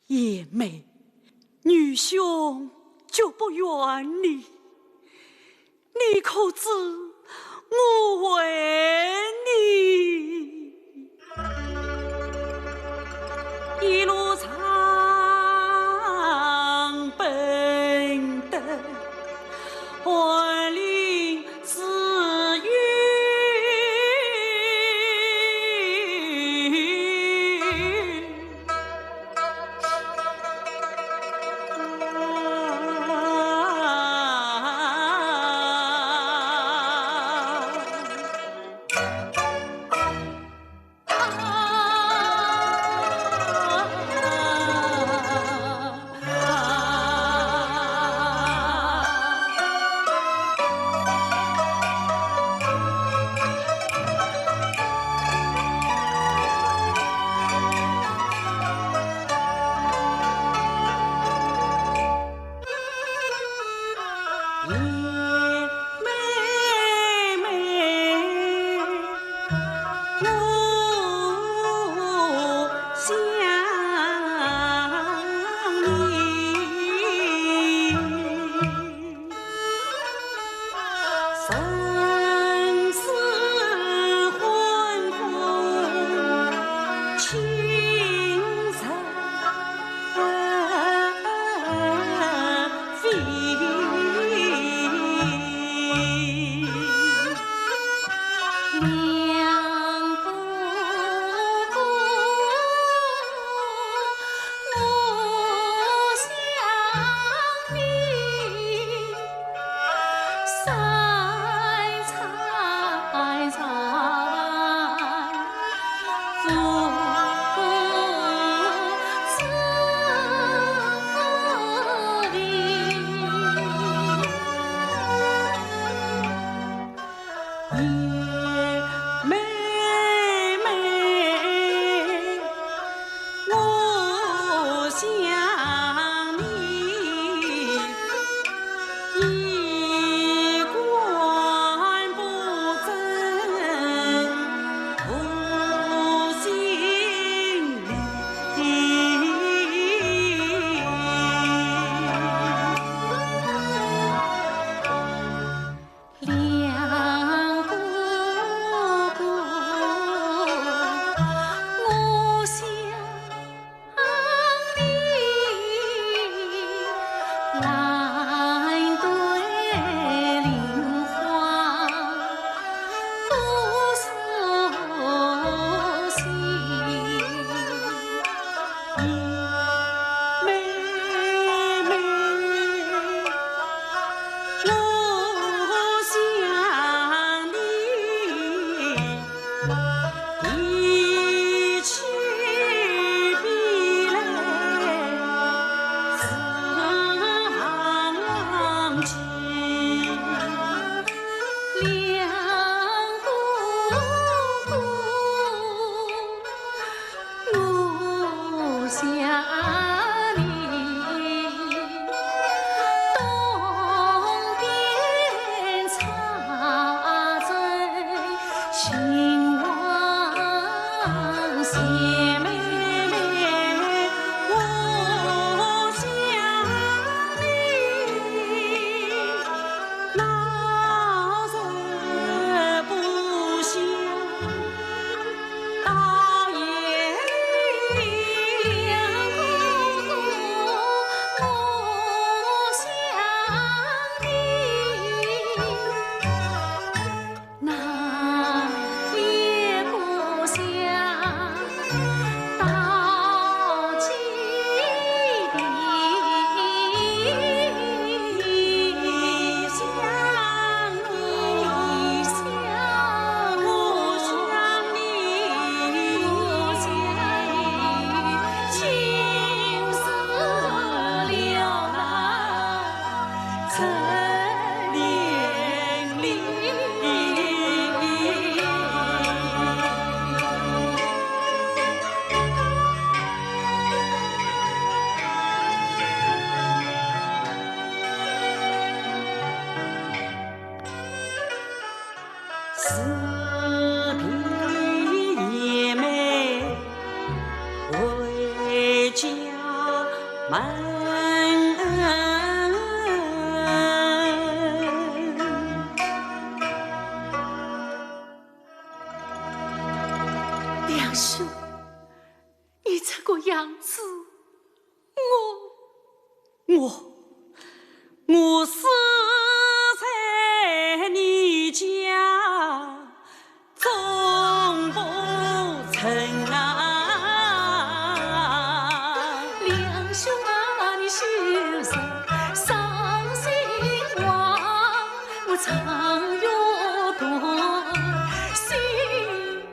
贤妹，愚兄绝不怨你，你可知我为你一路长奔的万里之远。兄，你这个样子，我，我，我死在你家中不成啊！梁兄啊，你休得伤心啊，我唱越多，心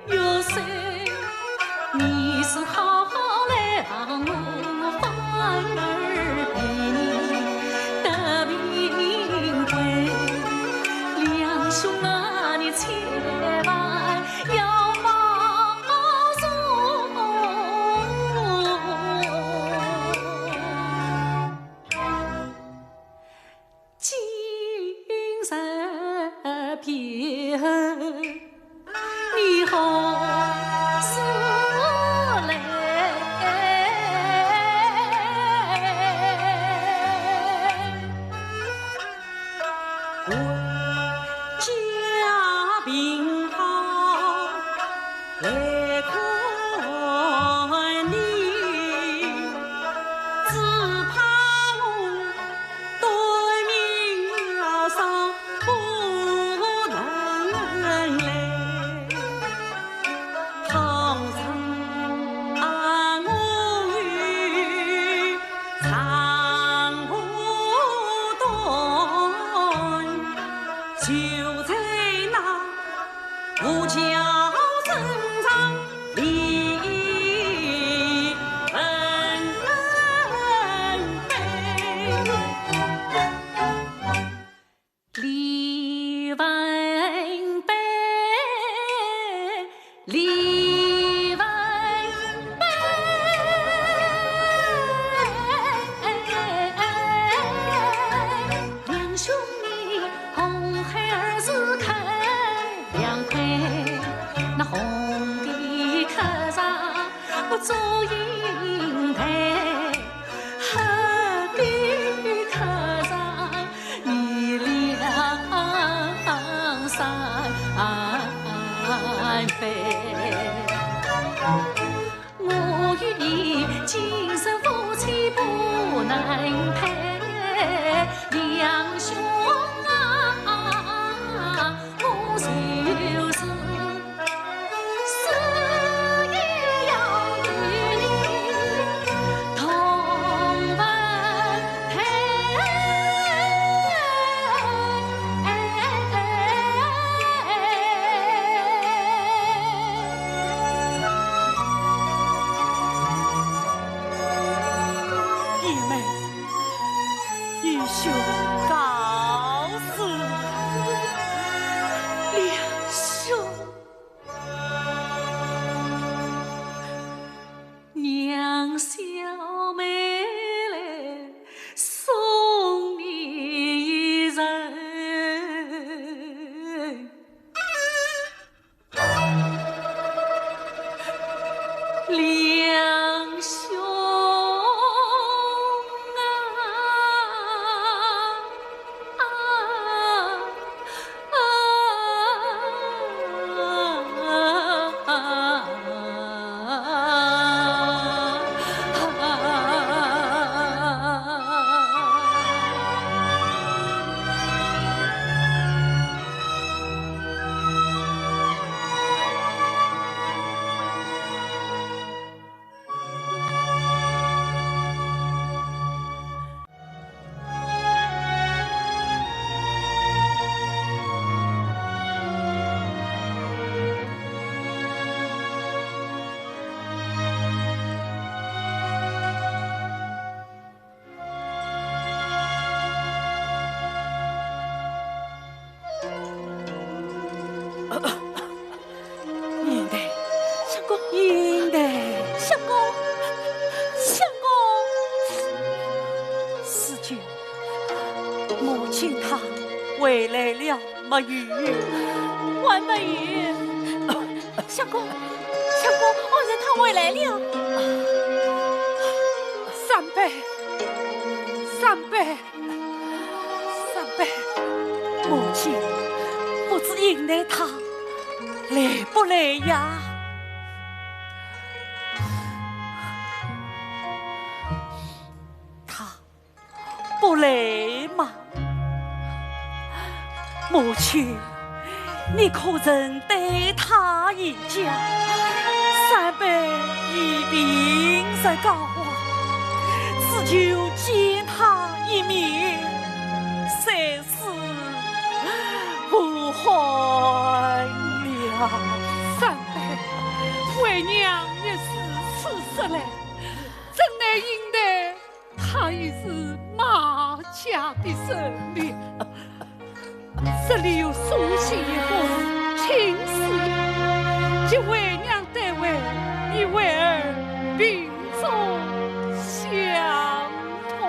越酸。你是好好来望我，我反而比你得病危。梁兄啊，你千万要保重。 今日别后，你何时来？为家病好 来看你，只怕我短命啊，上不能来。倘若啊，我有长不短，就在那 我叫声声李文碑。李文碑，李文碑。梁兄你红孩儿是开 两块那红的客上，我祝英台，黑的客上，你两三杯。 我与你今生夫妻不能配，梁兄啊，我就是死也要与你同坟配。 贤妹，愚兄告辞。梁兄。 娘小妹来送你一程。梁兄啊，啊， 英台，相公。英台，相公，相公。四舅，母亲她回来了没有？还没有。相公，相公，我说她回来了。三杯，三杯。 三杯。母亲，不知英台她来不来呀？不来吗？母亲，你可曾对他言讲？三伯已病在膏肓，只求见他一面，才是无憾了。三伯，为娘也是此事来，怎奈因待 他已是马家的人了。这里有书信一封，请示，即为娘代为与为儿病重相托。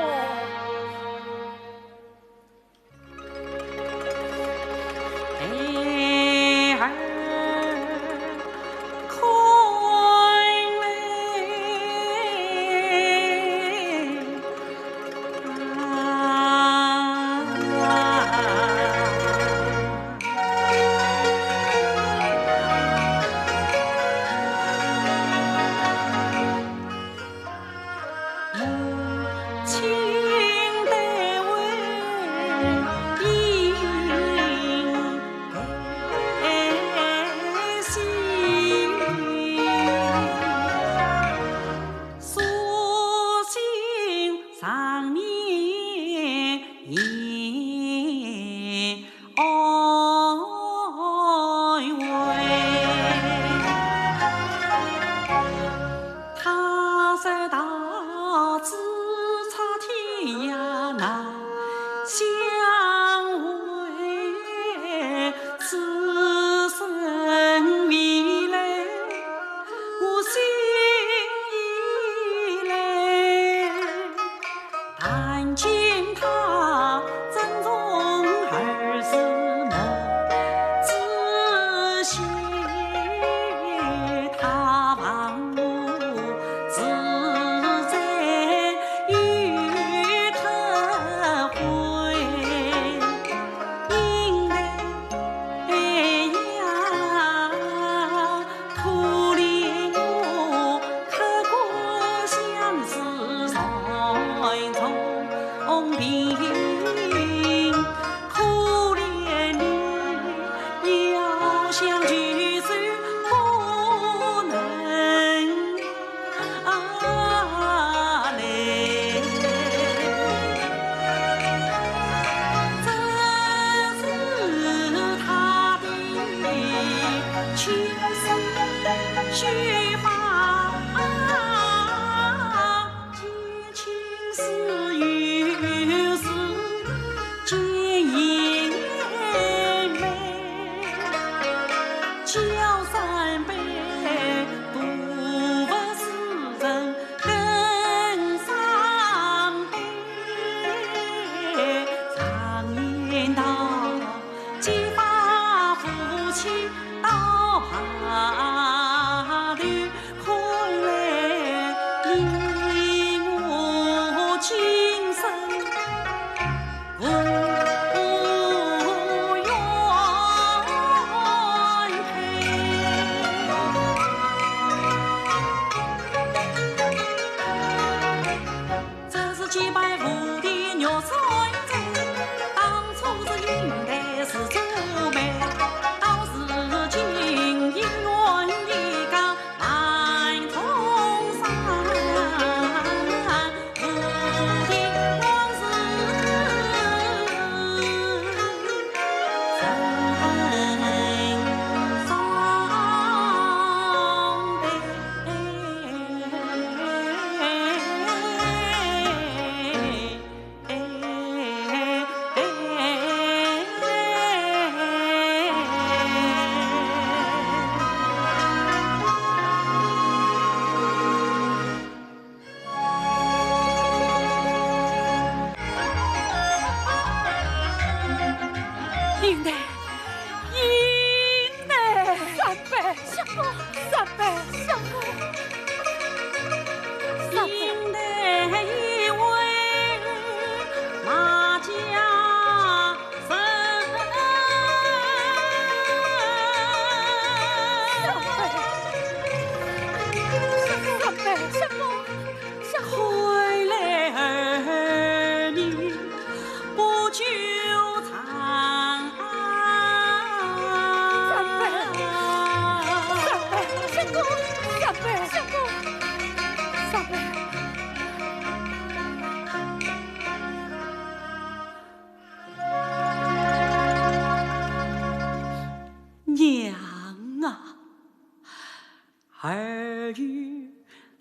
儿女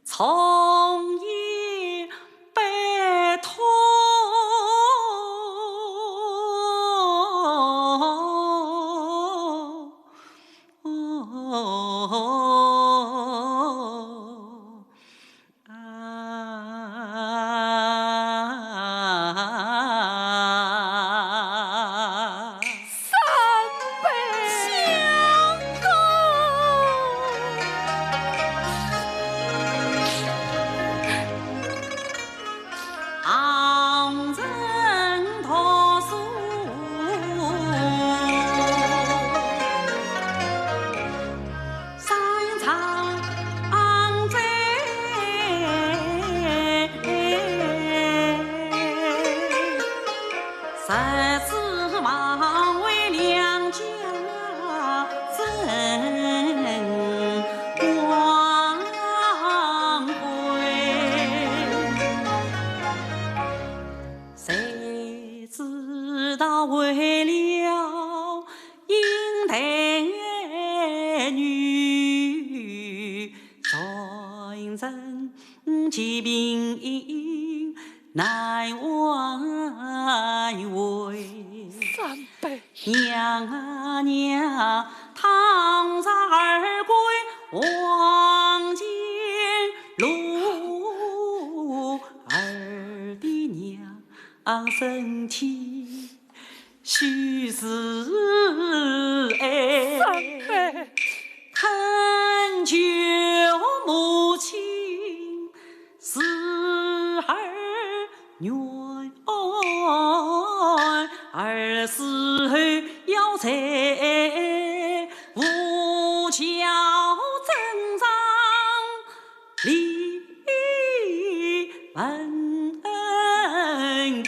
从严拜托。啊。三杯相公。唐僧读书 三藏在，十指望为两家争光辉。 谁知道为了英台女，专程疾病难挽回。三杯。娘啊娘，倘若儿归黄泉路，儿的娘 身体须是安。三妹。恳求母亲慈儿远，儿死后要在父桥镇上 立坟碑。三妹。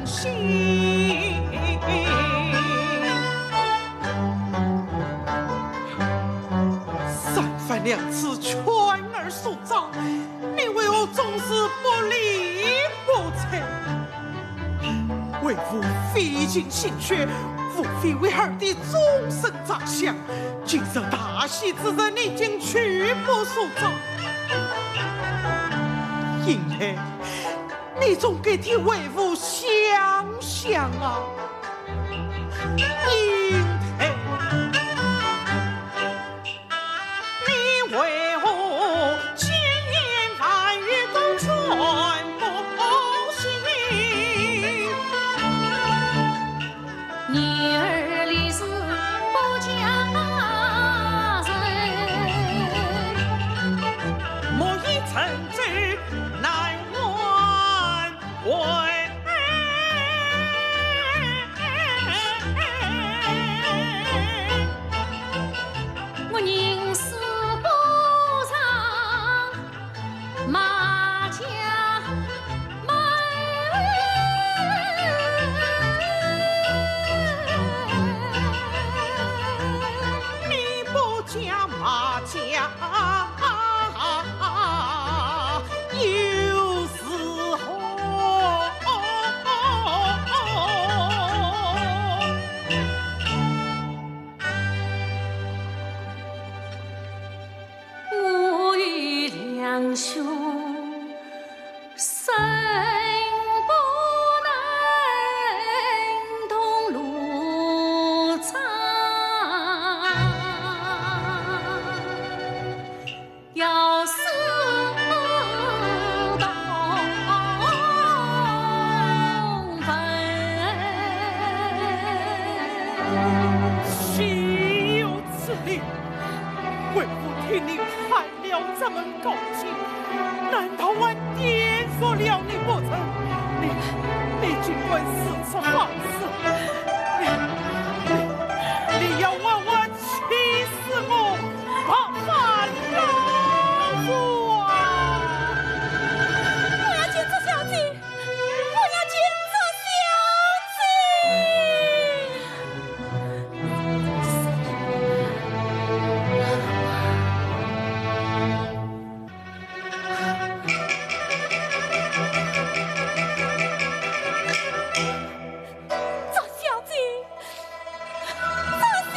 三番两次劝儿送葬，你为何总是不理不睬？为父费尽心血，无非为儿的终身着想，今日大喜之日，你竟拒不送葬。英台，你总该替为父想想啊！英台，你为何千言万语都劝不醒？ 女儿立誓不嫁人，莫以成舟难挽回。我宁死不让 马家门。你不嫁马家又如何？我与梁兄生不能同路长，要死不同坟。岂有此理！为父替你害 了这门感情，难道还辜负了你不成？你，你竟敢如此放肆！你，你，你要活活气死我，白发老夫啊！我要见周小姐！ 我要见周小姐。周小姐，周小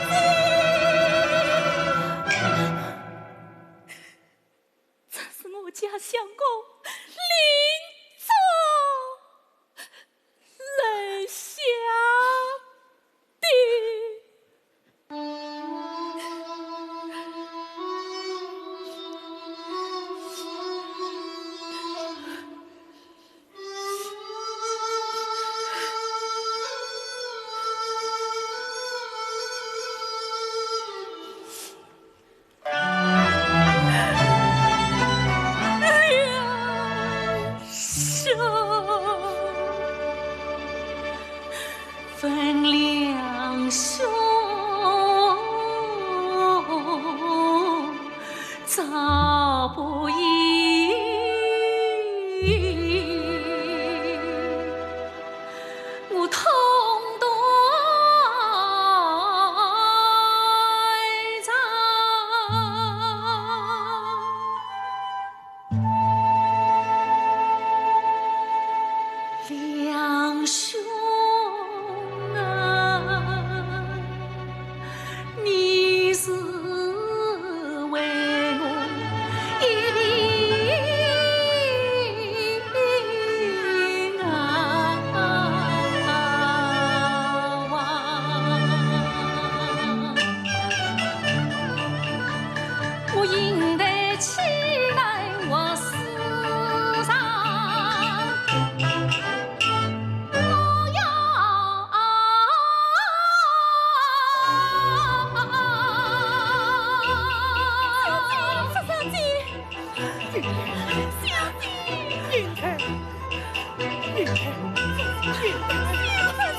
姐。 这是我家相公临终留下的。 梁兄，问梁兄早不依。 我痛断肠。梁兄啊，你是 为我一命啊！我应得起来我世上，我要 小姐，小姐，小姐，英台，英台，英台，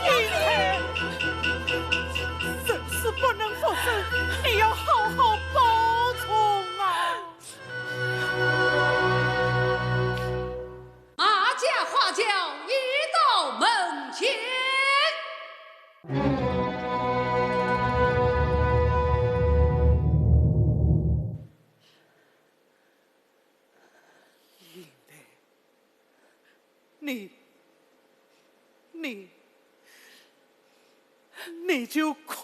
英台，人死不能复生，你要好好保重啊！马家花轿已到。你，你就可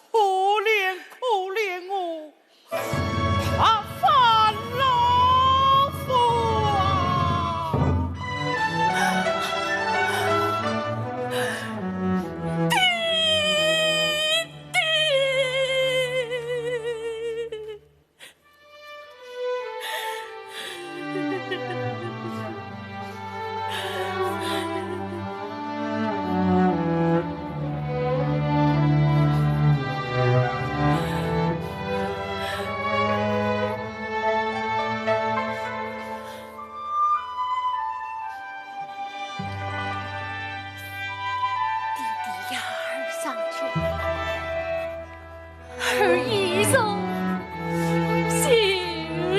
怜可怜我，白发老夫啊！爹爹。 爹爹呀，儿上去。 儿一生就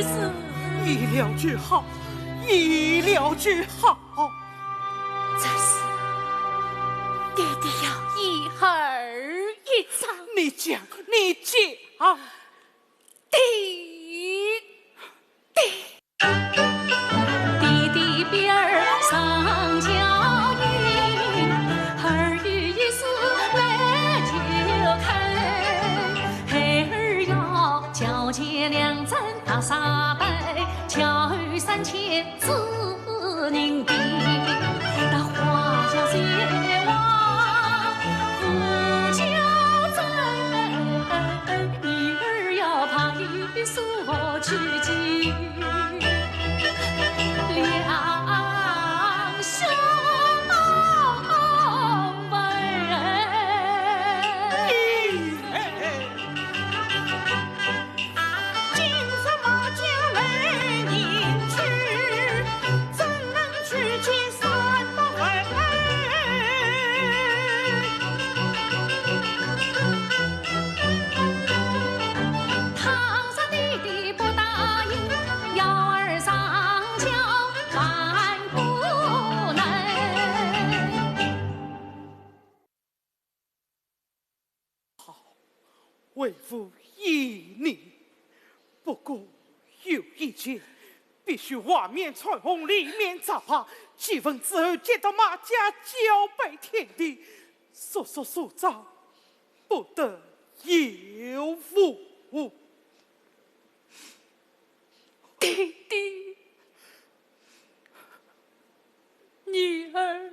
是。医了就好，医了就好。这是爹爹要医儿一场。你讲，你讲。爹爹。 爹爹表儿上交银，儿有一事来求恳。孩儿要交钱两担大沙包，交三千是银锭。那花轿前往无轿走，女儿要爬一索去进。 倘若爹爹不答应，要儿上轿万不能。好，为父依你，不过有一件，必须外面穿红，里面着白，祭文之后，接到马家交拜天地，速速速走， 不得有误。爹爹，女儿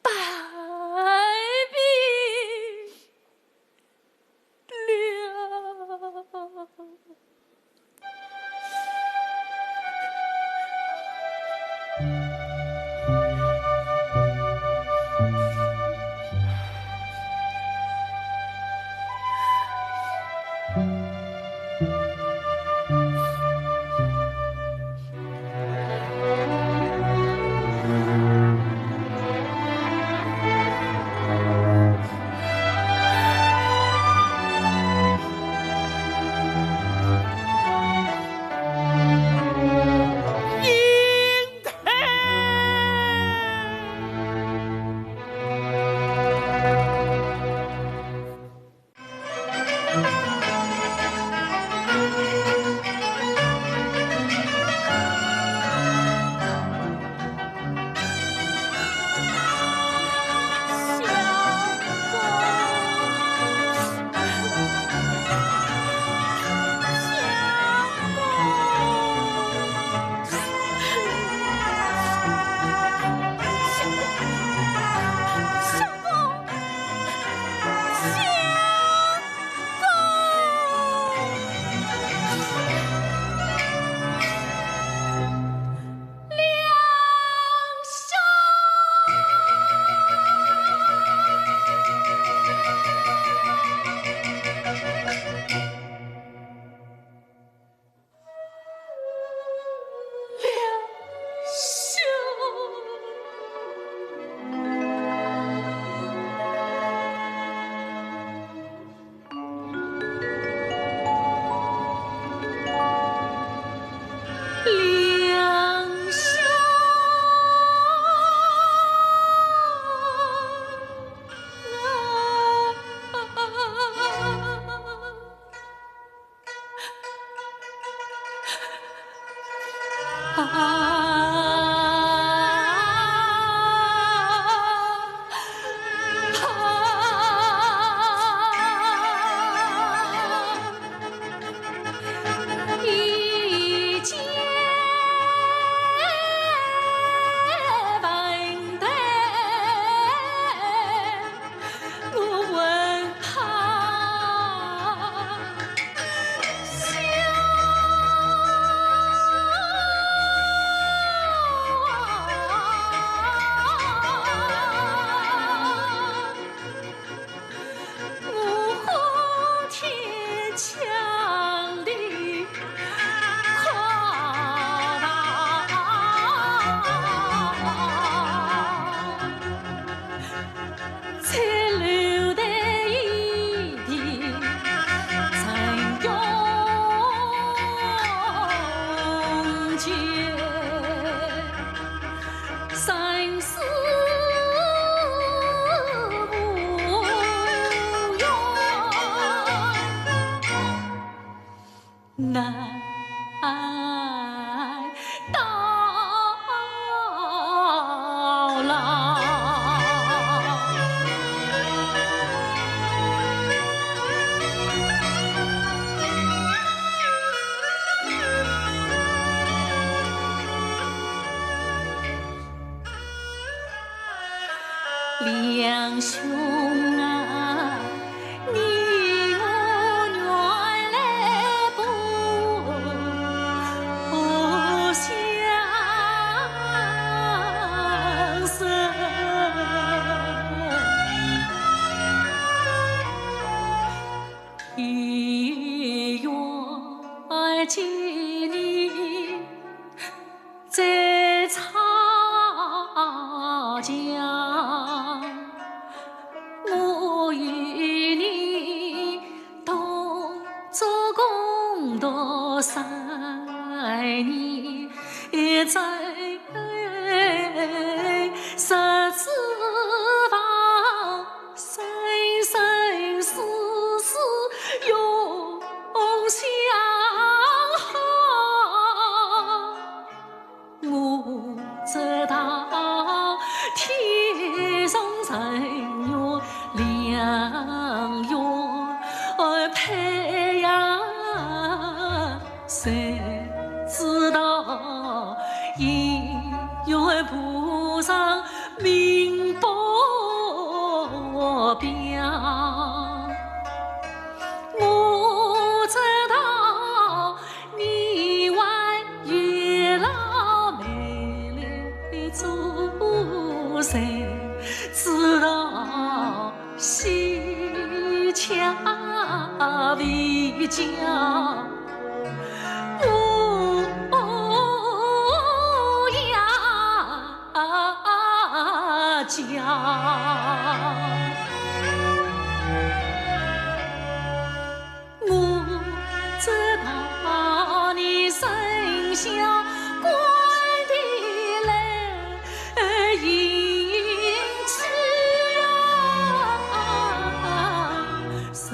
拜别了。难到老。 梁兄啊，你我原来不相识，天缘见你 在草桥，我与你同做共读三年，在十字房生生死死永相好。 我知道天上人缘良缘配呀，谁知道姻缘簿上明不标。我知道 你还倚老妹来做，谁知道西墙围墙，乌鸦叫。 我知道你身下官的来迎娶啊，谁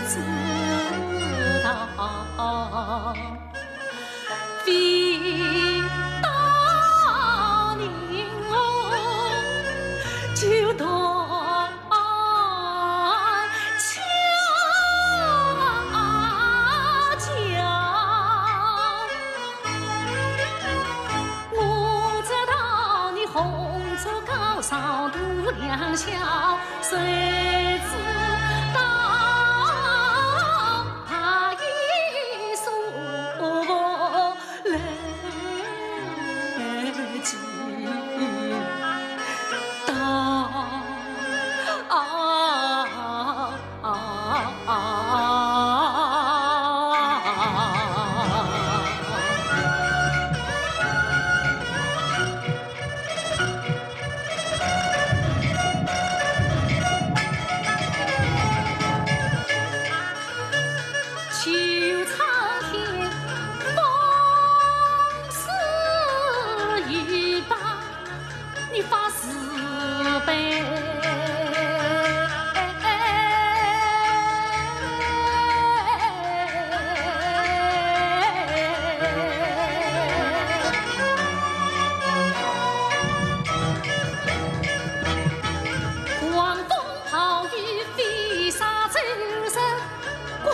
知道非到你我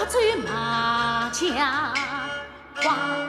就断